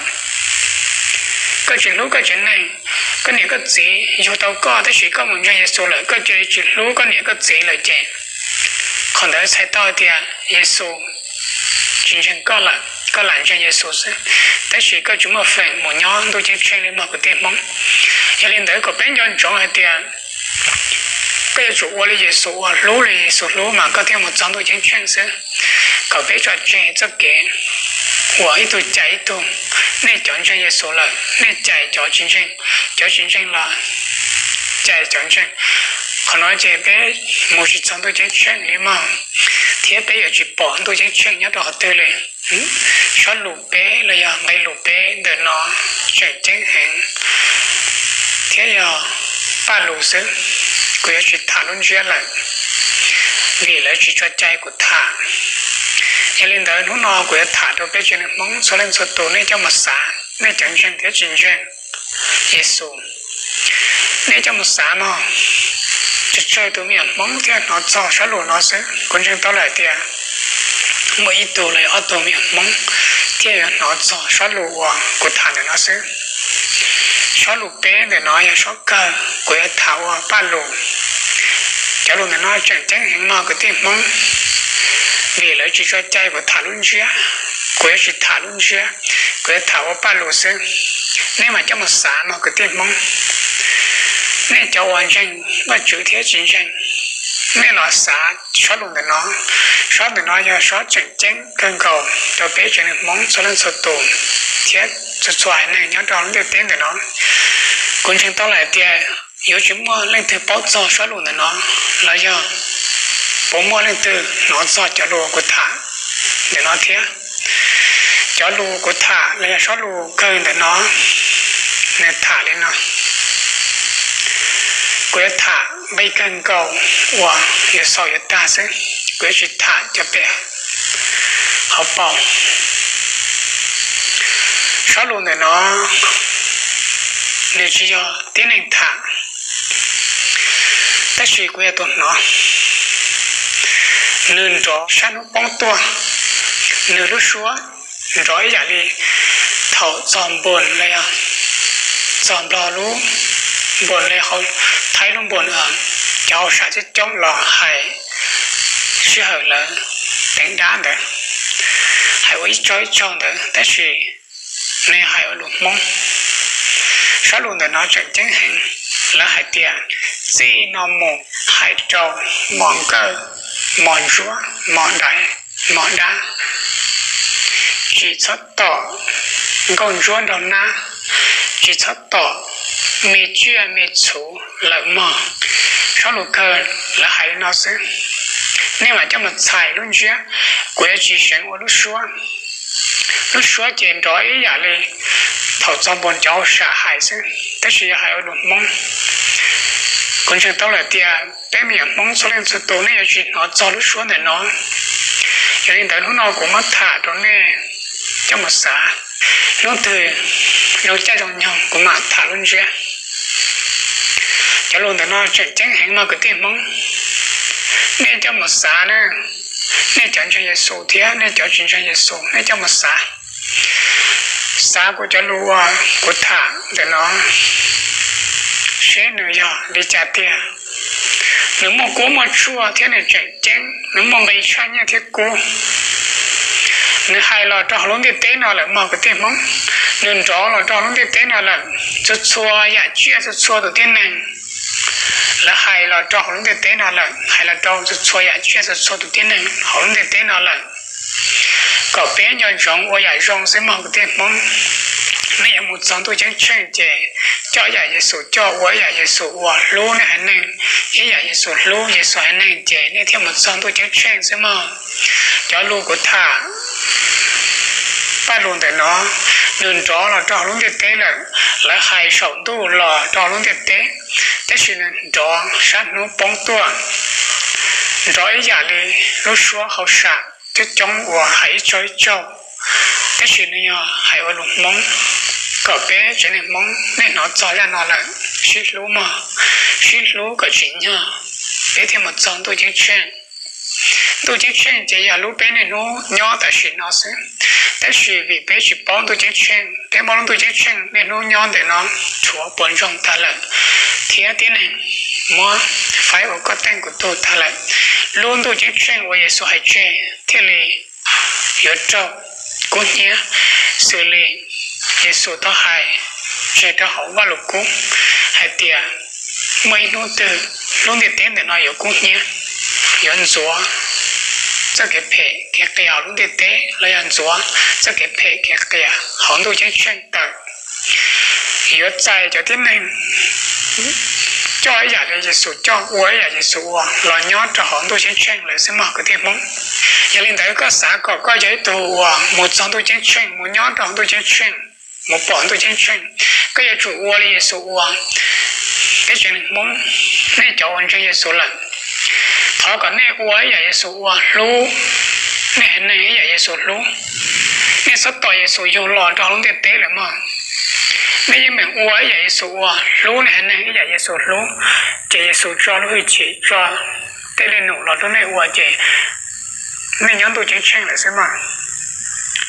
Koj tsis hlub koj tsev neeg, koj niam koj txiv yug tau koj tab sis koj mus ntseeg Yexus lawm, koj cia li tsis hlub koj niam koj txiv lawm ces qhov ntawd txhais tau tias Yexus tsis ntseeg koj lawm, koj lam ntseeg Yexus xwb, tab sis koj tsis muaj feem mus nyob ntuj ceeb tsheej li mog kwv tij Hmoob. Yog li ntawd kom peb nco ntsoov hais tias koj yuav tsum ua li Yexus ua, hlub li Yexus hlub mas koj thiaj mus txog ntuj ceeb tsheej xwb. Kom peb tso tseg txoj kev uas ib tug cais ib tug, nej cov ntseeg Yexus lawm nej cais cov tsis ntseeg, cov tsis ntseeg los cais cov ntseeg. Qhov no ces peb mus tsis txog ntuj ceeb tsheej li mog, thiab peb yuav tsis pom ntuj ceeb tsheej nyob rau qhov twg li. Sob lus peb los yog nqe lus peb ntawm no tseem ceeb heev thiab yog paj lus xwb. Kuv yuav tsis tham lub ntsiab lawm vim lawv tsis tso cai kuv tham. Yog li ntawd hnub no kuv yuav tham rau peb tsev neeg Hmoob txhua leej txhua tus, nej coj mus xav, nej cov ntseeg thiab tsis ntseeg Yexus, nej coj mus xav mog. Tsawg tsawg tus me nyuam Hmoob thiaj hnov txog sob lus no xwb. Kuv ntseeg tau lawm tias muaj ib tug los ob tug me nyuam Hmoob thiaj yuav hnov txog sob lus uas kuv tham ntawm no xwb. Sob lus peb ntawm no yog sob kawg, kuv yuav tham ua paj lus. Cov lus ntawm no tseem ceeb heev mog kwv tij Hmoob, vim lawv tsis tso cai kuv tham lub ntsiab. Kuv yuav tsis tham lub ntsiab, kuv yuav tham ua paj lus xwb. Nej mam coj mus xav mog kwv tij Hmoob. Nej cov uas ntseeg Vajtswv thiab tsis ntseeg, nej los xav sob lus ntawm no. Sob ntawm no yog sob tseem ceeb kawg nkaus rau peb tsev neeg Hmoob txhua leej txhua tus thiab txhua txhua haiv neeg nyob rau lub ntiaj teb ntawm no. Kuv ntseeg tau lawm tias yuav tsis muaj leej twg paub txog sob lus ntawm no, los yog puas muaj leej twg hnov txog cov lus kuv tham ntawm no thiab. Cov lus kuv tham los yog sob lus kawg ntawm no, nws tham li no. Kuv yuav tham nqi kawg nkaus uas yuav xaus yuav tag xwb, kuv yuav tsis tham cov pem hauv paus. Sob lus ntawm no nws tsis yog tib neeg tham, tab sis kuv yog tus hnov. Nws nrov sab hnub poob tuaj, nws lub suab nrov ib yam li thaum txog npus los yog txog nplog lub npus li hauv Thaib lub npus, cov hauj sam coob coob los hais sij hawm lawv teev dab ntawd, hais ua ib tsaug ib tsaug ntawd, tab sis Nej hais ua lus Hmoob. Sab lus ntawm no tseem ceeb heev. Lawv hais tias txij no mus hais rau mos nkawj, mos ntsuab, mos daiv, mos dab, tsis txhob tom nkauj ntsuab nraug nab, tsis txhob tom me tsiaj me txhu lawm mog. Sab lus kawg lawv hais li no xwb. Nej mam coj mus txhais lub ntsiab, kuv yuav tsis seev ua lub suab. Lub suab ces nrov ib yam li thaum txog npoo cov hauj sam hais xwb, tab sis yog hais ua lus Hmoob. Kuv ntseeg tau lawm tias peb me nyuam Hmoob txhua leej txhua tus nej yuav tsis hnov txog lub suab ntawm no. Yog li ntawd hnub no kuv muab tham rau nej coj mus xav, hnub twg zoo caij zoo nyoog kuv mam tham lub ntsiab. Cov lus ntawm no tseem ceeb heev mog kwv tij Hmoob. Nej coj mus xav na, nej cov ntseeg Yexus thiab nej cov tsis ntseeg Yexus nej coj mus xav. Xav kuv cov lus uas kuv tham ntawm no seb nws yog li cas tiag. Nws muaj kub muaj tshuaj thiab nws tseem ceeb, nws muaj nqi tshaj nyiaj thiab kub. Nws hais los rau hauv lub ntiaj teb no lawm mog kwv tij Hmoob. Nws nrov los rau hauv lub ntiaj teb no lawm. Txhua txhua yam tsiaj, txhua txhua tus tib neeg, lawv hais los rau hauv lub ntiaj teb no lawm, hais los rau txhua txhua yam tsiaj, txhua txhua tus tib neeg hauv lub ntiaj teb no lawm, kom peb nco ntsoov ua yam zoo xwb mog kwv tij Hmoob. Nej yuav mus txog ntuj ceeb tsheej ces coj ib yam Yexus coj, ua ib yam Yexus ua, hlub nej haiv neeg ib yam Yexus hlub Yexus haiv neeg ces nej thiaj mus txog ntuj ceeb tsheej xwb mog. Cov lus kuv tham, paj lus ntawm no, nws nrov los rau hauv lub ntiaj teb lawm, lawv hais saum ntuj los rau hauv lub ntiaj teb, tab sis nws nrov sab hnub poob tuaj, nrov ib yam li lub suab hauj sam coob coob uas hais ib tsaug ib tsaug, tab sis nws yog hais ua lus Hmoob, kom peb tsev neeg Hmoob nej hnov txog zaj no lawm, sib hlub mog, sib hlub kom tsim nyog peb thiaj mus txog ntuj ceeb tsheej. Ntuj ceeb tsheej ces yog lub peb niaj hnub nyob tam sim no xwb, tab sis vim peb tsis paub ntuj ceeb tsheej, peb muab lub ntuj ceeb tsheej niaj hnub nyob ntawm no rhuav puas ntsoog tag lawm, thiab tib neeg muab faib ua koj teej kuv tug tag lawm. Lub ntuj ceeb tsheej uas Yexus hais tseg thiaj li yuav raug kub hnyiab, xws li Yexus tau hais tseg rau hauv Vajluskub hais tias muaj ib hnub twg lub ntiaj teb ntawm no yuav kub hnyiab, yuav ntxuav txoj kev phem kev qias hauv lub ntiaj teb los yog ntxuav txoj kev phem kev qias hauv ntuj ceeb tsheej tawm. Yuav txais cov tib neeg coj ib yam li Yexus coj, ua ib yam Yexus ua los nyob rau hauv ntuj ceeb tsheej lawm xwb mog kwv tij Hmoob. Yog li ntawd koj xav kom koj yog ib tug uas mus txog ntuj ceeb tsheej, mus nyob rau hauv ntuj ceeb tsheej, mus pom ntuj ceeb tsheej, koj yuav tsum ua li Yexus ua. Peb tsev neeg Hmoob, nej cov uas ntseeg Yexus lawm, thov kom nej ua ib yam Yexus ua, hlub nej haiv neeg ib yam Yexus hlub. Nej txhob tos Yexus yug los rau hauv lub ntiaj teb lawm mog. Nej yeej meem ua ib yam Yexus ua, hlub nej haiv neeg ib yam Yexus hlub, ces Yexus tso lub hwj chim, tso tej dej num los rau nej ua ces nej nyob ntuj ceeb tsheej lawm xwb mog.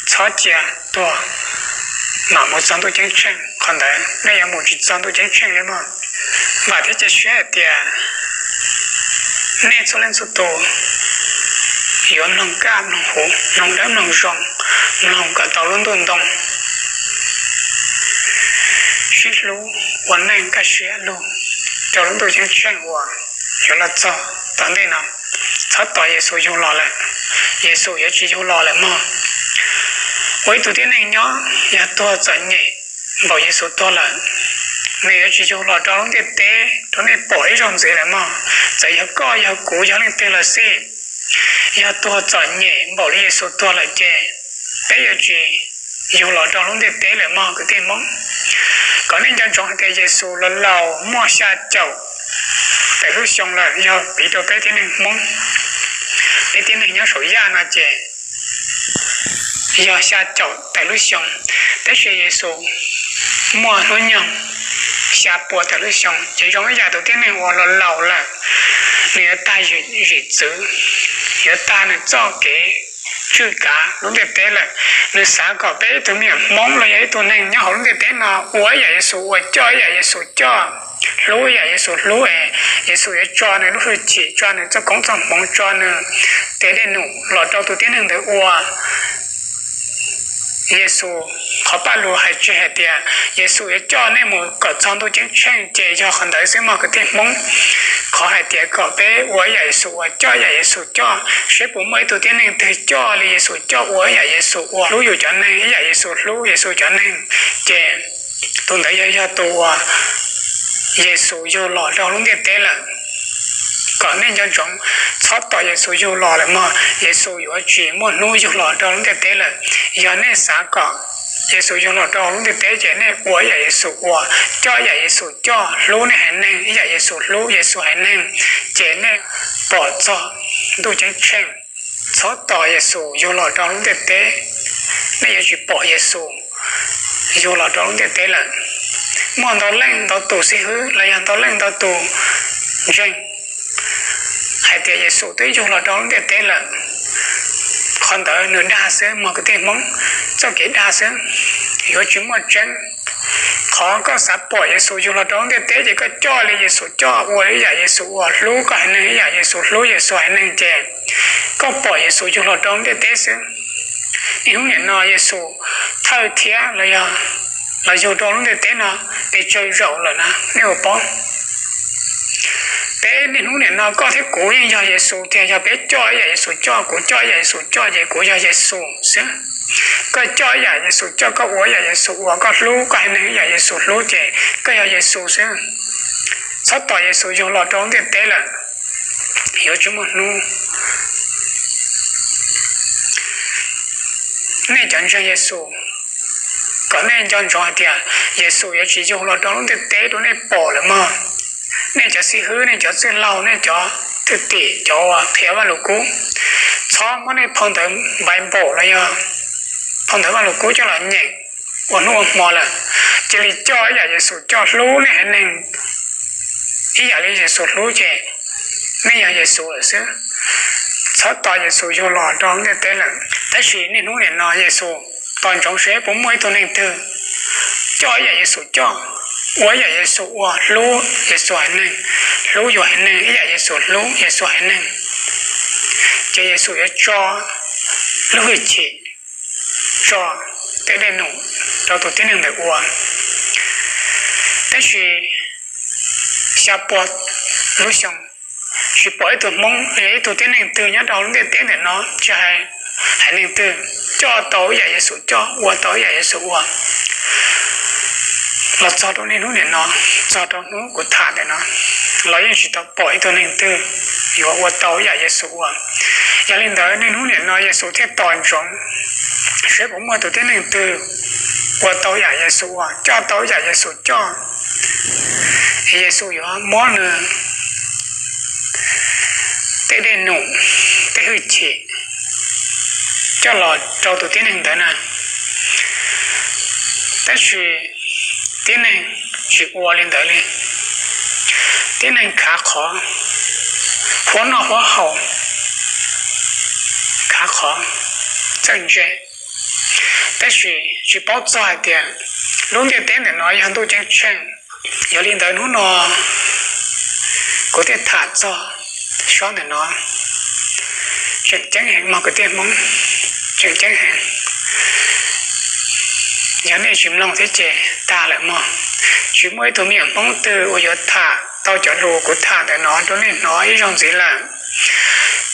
Txhob cia tuag mam mus txog ntuj ceeb tsheej, qhov ntawd nej yuav mus tsis txog ntuj ceeb tsheej li mog. Vam thiab cia siab hais tias nej txhua leej txhua tus yuav mloog kaj mloog huv, mloog dawb mloog zoo, mloog kom tau lub ntuj ntoo, sib hlub ua neej kaj siab lug rau lub ntuj ceeb tsheej uas yuav los txog tom ntej no. Txhob tos Yexus yug los lawm, Yexus yuav tsis yug los lawm mog. Ua ib tug tib neeg nyob, yog tuag txom nyem npaum Yexus tuag lawm, nws yuav tsis yug los rau lub ntiaj teb rau nej pom ib zaug ntxiv lawm mog. Txawm yog koj, yog kuv, yog leej twg los xij, yog tuag txom nyem npaum li Yexus tuag lawm ces peb yuav tsis yug los rau lub ntiaj teb lawm mog kwv tij Hmoob. Kom nej nco ntsoov hais tias Yexus los laus muaj xya caum tawm lub xyoo lawm, yog piv rau peb tib neeg Hmoob, peb tib neeg nyob saum yaj no ces yog xya caum tawm lub xyoo, tab sis Yexus muaj hnub nyoog xya pua tawm lub xyoo, ces zoo ib yam tus tib neeg uas los laus lawm, nws yuav tag zim txwv, yuav tag nws txoj kev tswj kav lub ntiaj teb lawm. Nws xav kom peb ib tug me nyuam Hmoob los yog ib tug neeg nyob hauv lub ntiaj teb no ua ib yam Yexus ua, coj ib yam Yexus coj, hlub ib yam Yexus hlub es Yexus yuav tso nws lub hwj chim, tso nws txoj koob txoj hmoov, tso nws tej dej num los rau tus tib neeg ntawd ua. Yexus, qhov Paj Lug hais tseg hais tias Yexus yuav coj nej mus kom txog ntuj ceeb tsheej ces yog qhov ntawd xwb mog kwv tij Hmoob. Qhov hais tias kom peb ua ib yam Yexus ua, coj ib yam Yexus coj, seb puas muaj ib tug tib neeg twg coj li Yexus coj, ua ib yam Yexus ua, hlub yus cov neeg ib yam Yexus hlub Yexus cov neeg, ces tus ntawd yog, yog tus uas Yexus yug los rau lub ntiaj teb lawm. Kom nej nco ntsoov, txhob tos Yexus yug los lawm mog, Yexus yuav tsis muaj hnub yug los rau lub ntiaj teb lawm. Yog nej xav kom Yexus yug los rau lub ntiaj teb ces nej ua ib yam Yexus ua, coj ib yam Yexus coj, hlub nej haiv neeg ib yam Yexus hlub Yexus haiv neeg, ces nej pom txog ntuj ceeb tsheej. Txhob tos Yexus yug los rau lub ntiaj teb, nej yuav tsis pom Yexus yug los rau lub ntiaj teb lawm. Muaj ntau leej ntau tus xib hwb los yog ntau leej ntau tus ntseeg hais tias Yexus twb yug los rau lub ntiaj teb lawm. Qhov ntawd nws dag xwb mog kwv tij Hmoob, txoj kev dag xwb, yuav tsis muaj tseeb. Qhov koj xav pom Yexus yug los rau lub ntiaj teb ces koj coj li Yexus coj, ua ib yam Yexus ua, hlub koj haiv neeg ib yam Yexus hlub Yexus haiv neeg ces koj pom Yexus yug los rau lub ntiaj teb xwb. Niaj hnub nim no Yexus thawj thiab los yog los yug rau lub ntiaj teb no pes tsawg zaus lawm na nej ua paub. Peb niaj hnub nim no koj thiab kuv yeej yog Yexus tiag, yog peb coj ib yam Yexus coj, kuv coj ib yam Yexus coj ces kuv yog Yexus xwb. Koj coj ib yam Yexus coj, koj ua ib yam Yexus ua, koj hlub koj haiv neeg ib yam Yexus hlub ces koj yog Yexus xwb. Txhob tos Yexus yug los rau lub ntiaj teb lawm, yuav tsis muaj hnub. Nej cov ntseeg Yexus, kom nej nco ntsoov hais tias Yexus yuav tsis yug los rau lub ntiaj teb rau nej pom lawm mog. Nej cov xib hwb, nej cov txwj laug, nej cov thwj tim, cov uas qhia Vajluskub, txhob muab nej phau ntawv Bible los yog phau ntawv Vajluskub coj los nyeem ua hnub ua hmo lawm. Cia li coj ib yam Yexus coj, hlub nej haiv neeg ib yam li Yexus hlub ces nej yog Yexus lawm xwb. Txhob tos Yexus yug los rau lub ntiaj teb lawm. Tab sis niaj hnub nim no Yexus tos ntsoov seb puas muaj ib tug neeg twg coj ib yam Yexus coj, ua ib yam Yexus ua, hlub Yexus haiv neeg, hlub yus haiv neeg ib yam Yexus hlub Yexus haiv neeg, ces Yexus yuav tso lub hwj chim, tso tej dej num rau tus tib neeg ntawd ua. Tab sis xya pua lub xyoo tsis pom ib tug Hmoob los yog ib tug tib neeg twg nyob rau lub ntiaj teb ntawm no, tsis hais haiv neeg twg, coj tau ib yam Yexus coj, ua tau ib yam Yexus ua. Los txog rau niaj hnub nim no, txog rau hnub kuv tham ntawm no, los yeej tsis tau pom ib tug neeg twg yuav ua tau ib yam Yexus ua. Yog li ntawd niaj hnub nim no Yexus thiaj tos ntsoov seb puas muaj tus tib neeg twg ua tau yam Yexus ua, coj tau yam Yexus coj. Yexus yuav muab nws tej dej num, tej hwj chim coj los rau tus tib neeg ntawd na. Tab sis tib neeg tsis ua li ntawd li. Tib neeg khav qhov, huab noj huab haus, khav qhov txawj ntse, tab sis tsis paub txog hais tias lub ntiaj teb ntawm no yog ntuj ceeb tsheej. Yog li ntawd hnub no kuv thiaj tham txog sob ntawm no tseem ceeb heev mog kwv tij Hmoob, tseem ceeb heev. Yog nej tsis mloog thiab ces tag lawm mog. Tsis muaj ib tug me nyuam Hmoob twg uas yuav tham tau cov lus kuv tham ntawm no rau nej hnov ib zaug ntxiv lawm.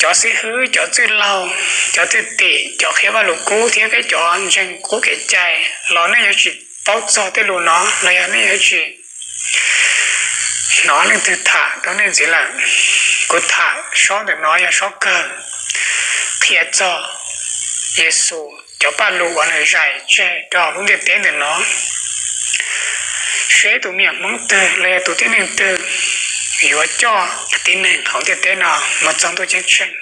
Cov xib hwb, cov txwj laug, cov thwj tim, cov qhia Vajluskub thiab peb cov ntseeg qub kev cai los nej yuav tsis paub txog tej lus no los yog nej yuav tsis hnov leej twg tham rau nej ntxiv lawm. Kuv tham sob ntawm no yog sob kawg qhia txog Yexus cov paj lus uas nws zais tseg rau lub ntiaj teb ntawm no, seb tus me nyuam Hmoob twg los yog tus tib neeg twg yuav coj tib neeg hauv ntiaj teb no mus txog ntuj ceeb tsheej.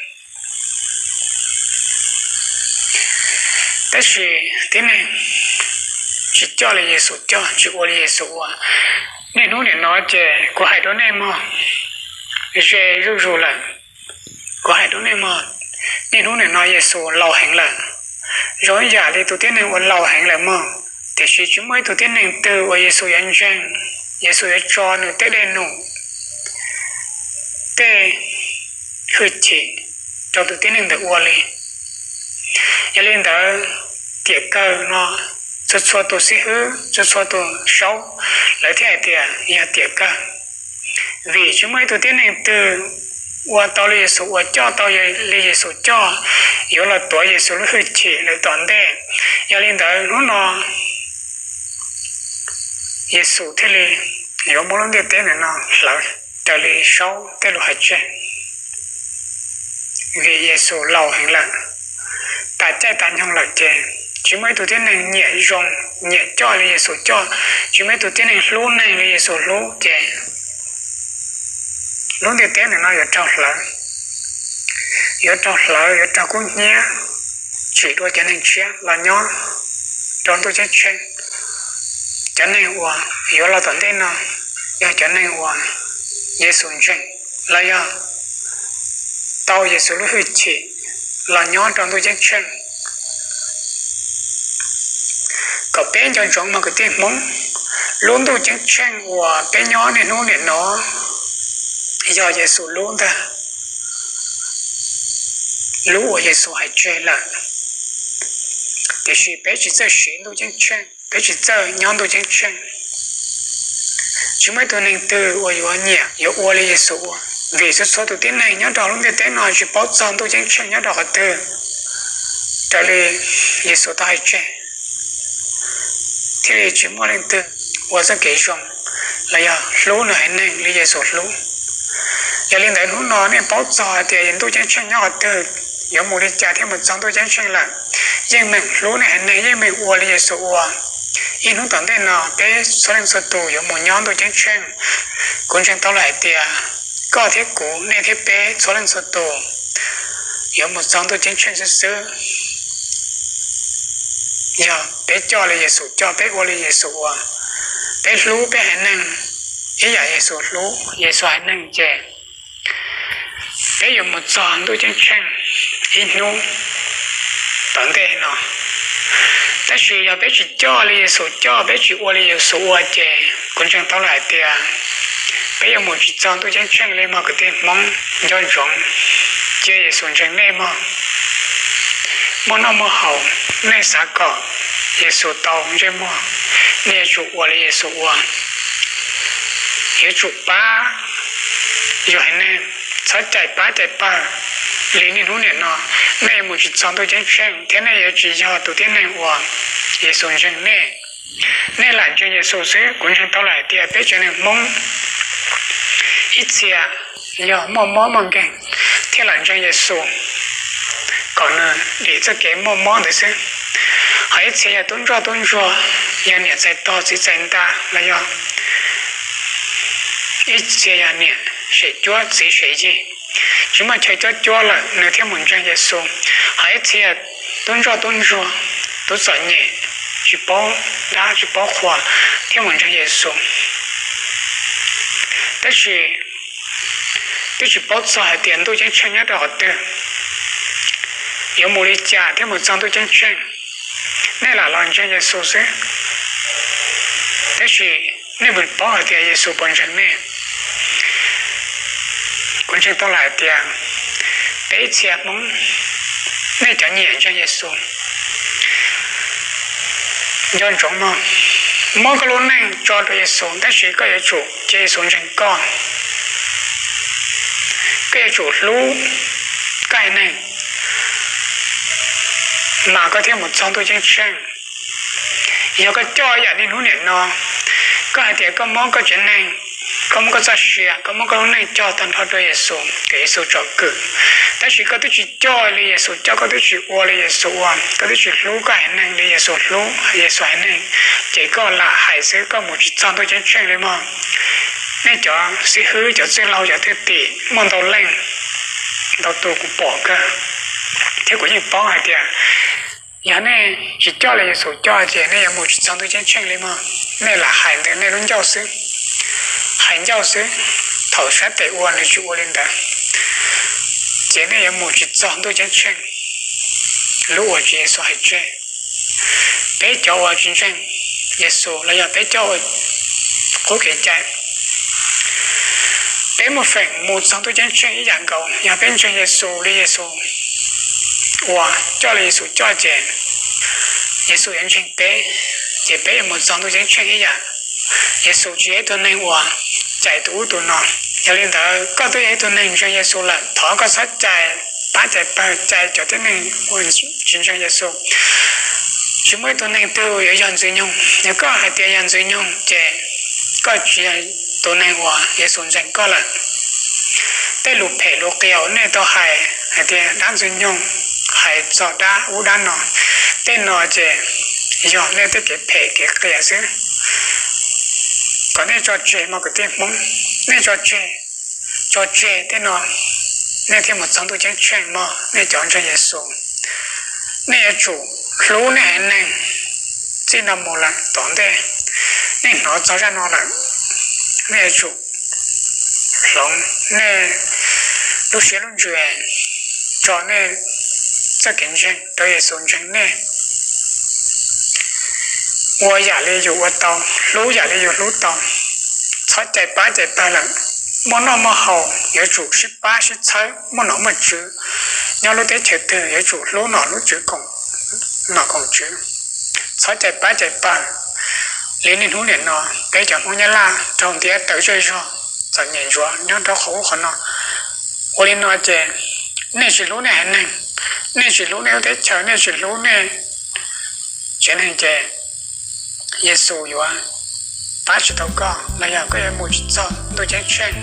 Tab sis tib neeg tsis coj li Yexus coj, tsis ua li Yexus ua. Niaj hnub nim no ces kuv hais rau nej mog, ze zuj zus lawm. Kuv hais rau nej mog, niaj hnub nim no Yexus laus heev lawm, zoo ib yam li tus tib neeg uas laus heev lawm mog. Tiam sis tsis muaj ib tug tib neeg twg uas Yexus yuav ntseeg, Yexus yuav tso nws tej dej num, tej hwj chim rau tus tib neeg ntawd ua li. Yog li ntawd, tiam kawg no, txhua txhua tus xib hwb, txhua txhua tus saub, lawv thiaj hais tias yog tiam kawg. Vim tsis muaj ib tug tib neeg twg ua tau li Yexus ua, coj tau li Yexus coj, yuav los tuav Yexus lub hwj chim lawm tom ntej. Yog li ntawd hnub no Yexus thiaj li yuav muab lub ntiaj teb ntawm no hlawv raws li saub tej lus hais tseg. Vim Yexus laus heev lawm, tas caij tas nyoog lawm ces tsis muaj ib tug tib neeg nyiam zoo, nyiam coj li Yexus coj, tsis muaj ib tug tib neeg hlub neeg li Yexus hlub ces lub ntiaj teb ntawm no yuav raug hlawv, yuav raug hlawv, yuav raug kub hnyiab, tsim dua cov neeg tshiab los nyob rau ntuj ceeb tsheej. Cov neeg uas yuav los tom ntej no yog cov neeg uas Yexus ntseeg los yog tau Yexus lub hwj chim los nyob rau ntuj ceeb tsheej. Kom peb nco ntsoov mog kwv tij Hmoob, lub ntuj ceeb tsheej uas peb nyob niaj hnub nim no yog Yexus lub ntag, lub uas Yexus hais tseg lawm. Tiam sis peb tsis txawj siv ntuj ceeb tsheej, peb tsis txawj nyob ntuj ceeb tsheej. Tsis muaj ib tug neeg twg uas yuav nyiam yuav ua li Yexus ua, vim txhua txhua tus tib neeg nyob rau lub ntiaj teb no tsis paub txog ntuj ceeb tsheej nyob rau qhov twg raws li Yexus tau hais tseg, thiaj li tsis muaj leej twg ua txoj kev zoo los yog hlub nws haiv neeg li Yexus hlub. Yog li ntawd hnub no nej paub txog hais tias ntuj ceeb tsheej nyob qhov twg, yuav mus li cas thiaj mus txog ntuj ceeb tsheej lawm, yeej meem hlub nej haiv neeg, yeej meem ua li Yexus ua. Ib hnub tom ntej no peb txhua leej txhua tus yuav mus nyob ntuj ceeb tsheej. Kuv ntseeg tau lawm hais tias koj thiab kuv, nej thiab peb txhua leej txhua tus yuav mus txog ntuj ceeb tsheej xwb xwb. Yog peb coj li Yexus coj, peb ua li Yexus ua, peb hlub peb haiv neeg ib yam Yexus hlub Yexus haiv neeg ces peb yuav mus txog ntuj ceeb tsheej ib hnub tom ntej no. Tab sis yog peb tsis coj li Yexus coj, peb tsis ua li Yexus ua ces kuv ntseeg tau lawm hais tias peb yuav mus tsis txog ntuj ceeb tsheej li mog kwv tij Hmoob. Nco ntsoov, cia Yexus ntseeg nej mog. Muaj noj muaj haus, nej xav kom Yexus tau ntsej muag, nej yuav tsum ua li Yexus ua. Yuav tsum pab yus haiv neeg, txhob cais pab cais pawg li niaj hnub nim no. Nej yuav mus tsis txog ntuj ceeb tsheej thiab nej yuav tsis yog tus tib neeg uas Yexus ntseeg nej. Nej lam ntseeg Yexus xwb, kuv ntseeg tau lawm hais tias peb tsev neeg Hmoob ib txhia yog muaj mob muaj nkeeg thiaj lam ntseeg Yexus kom nws dim txoj kev muaj mob ntawd xwb. Ho ib txhia yog tub ntsoj tub ntsuag, yog niam txais tog txiv txais nta los yog ib txhia yog niam sem cuab txiv sem yig, tsis muaj chaw cob cuab lawm nws thiaj mus ntseeg Yexus. Ho ib txhia tub ntsoj tub ntsuag, tub txom nyem, tsis paub dab tsis paub qhua thiaj mus ntseeg Yexus. Tab sis twb tsis paub txog hais tias ntuj ceeb tsheej nyob rau qhov twg, yuav mus li cas thiaj mus txog ntuj ceeb tsheej. Nej lam los ntseeg Yexus xwb, tab sis nej puas paub hais tias Yexus puas ntseeg nej? Kuv ntseeg tau lawm hais tias peb ib txhia Hmoob, nej cov nyiam ntseeg Yexus, nco ntsoov mog, muab koj lub neej tso rau Yexus, tab sis koj yuav tsum cia Yexus ntseeg koj. Koj yuav tsum hlub koj haiv neeg, mas koj thiaj mus txog ntuj ceeb tsheej. Yog koj coj yam niaj hnub nim no, koj hais tias koj muab koj tsev neeg, koj muab koj txoj sia, koj muab koj lub neej cog tag nrho rau Yexus, kom Yexus tsom kwm, tab sis koj twb tsis coj li Yexus coj, koj twb tsis ua li Yexus ua, koj twb tsis hlub koj haiv neeg li Yexus hlub Yexus haiv neeg, ces koj lam hais xwb, koj mus tsis txog ntuj ceeb tsheej li mog. Nej cov xib hwb, cov txwj laug, cov thwj tim muaj ntau leej ntau tus kuv pom kawg, thiab kuv yeej paub hais tias yog nej tsis coj li Yexus coj ces nej yuav mus tsis txog ntuj ceeb tsheej li mog. Nej lam hais ntawm nej lub ncauj xwb, hais ncauj xwb, thaum sab tes ua nws tsis ua li ntawd, ces nej yuav mus tsis txog ntuj ceeb tsheej. Lub uas Tswv Yexus hais tseg, peb cov uas tsis ntseeg Yexus los yog peb coj ua qub kev cai, peb muaj feem mus txog ntuj ceeb tsheej ib yam nkaus. Yog peb ntseeg Yexus li Yexus ua, coj li Yexus coj ces Yexus yuav ntseeg peb, ces peb yuav mus txog ntuj ceeb tsheej ib yam. Yexus tsis yog ib tug neeg uas cais tus ub tus no. Yog li ntawd, koj twb yog ib tug neeg ntseeg Yexus lawm, thov koj txhob cais pab cais pawg, cais cov tib neeg uas tsis ntseeg Yexus. Tsis muaj ib tug neeg twg yuav yog Ntxwg Nyoog. Yog koj hais tias yog Ntxwg Nyoog, ces koj tsis yog tus neeg uas Yexus ntseeg koj lawm. Tej lus phem lus qias uas nej tau hais, hais tias dab Ntxwg Nyoog, hais txog dab ub dab no, tej no ces yog nej tej kev phem kev qias xwb. Kom nej tso tseg mog kwv tij Hmoob, nej tso tseg, tso tseg tej no, nej thiaj mus txog ntuj ceeb tsheej mog nej cov ntseeg Yexus. Nej yuav tsum hlub nej haiv neeg. Txij no mus lawm tom ntej, nej hnov txog zaj no lawm, nej yuav tsum hloov nej lub siab lub ntsws, tso nej txoj kev ntseeg rau Yexus ntseeg nej. Ua yam li yus ua tau, hlub yam li yus hlub tau. Txhob cais pab cais pawg lawm. Muaj noj muaj haus yuav tsum sib pab sib txhawb, muaj nom muaj tswv. Nyob lub teb chaws twg yuav tsum hlub nom hlub tswv, koom nom koom tswv. Txhob cais pab cais pawg li niaj hnub nim no peb cov Hmoob Nyab Laj raug ntiab tawm zej zog, txom nyem ntsuav nyob rau qhov ub qhov no. Ua li no ces nej tsis hlub nej haiv neeg, nej tsis hlub nej lub teb chaws, nej tsis hlub nej tsev neeg ces Yexus yuav pab tsis tau koj los yog koj yuav mus tsis txog ntuj ceeb tsheej.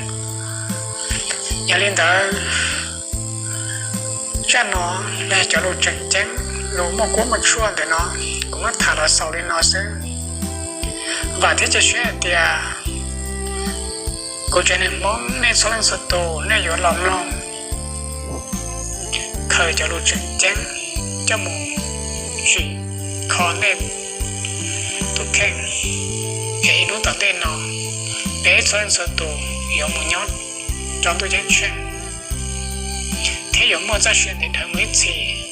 Yog li ntawd, zaj no los yog cov lus tseem ceeb, lus muaj kuab muaj tshuaj ntawm no, kuv muab tham los xaus li no xwb. Vam thiab cia siab hais tias kuv tsev neeg Hmoob nej txhua leej txhua tus nej yuav los mloog, khaws cov lus tseem ceeb coj mus tsim kho nej tus kheej, es ib hnub tom ntej no peb txhua leej txhua tus yuav mus nyob rau ntuj ceeb tsheej thiab yuav muaj txoj sia ntev dhawv mus ib txhis.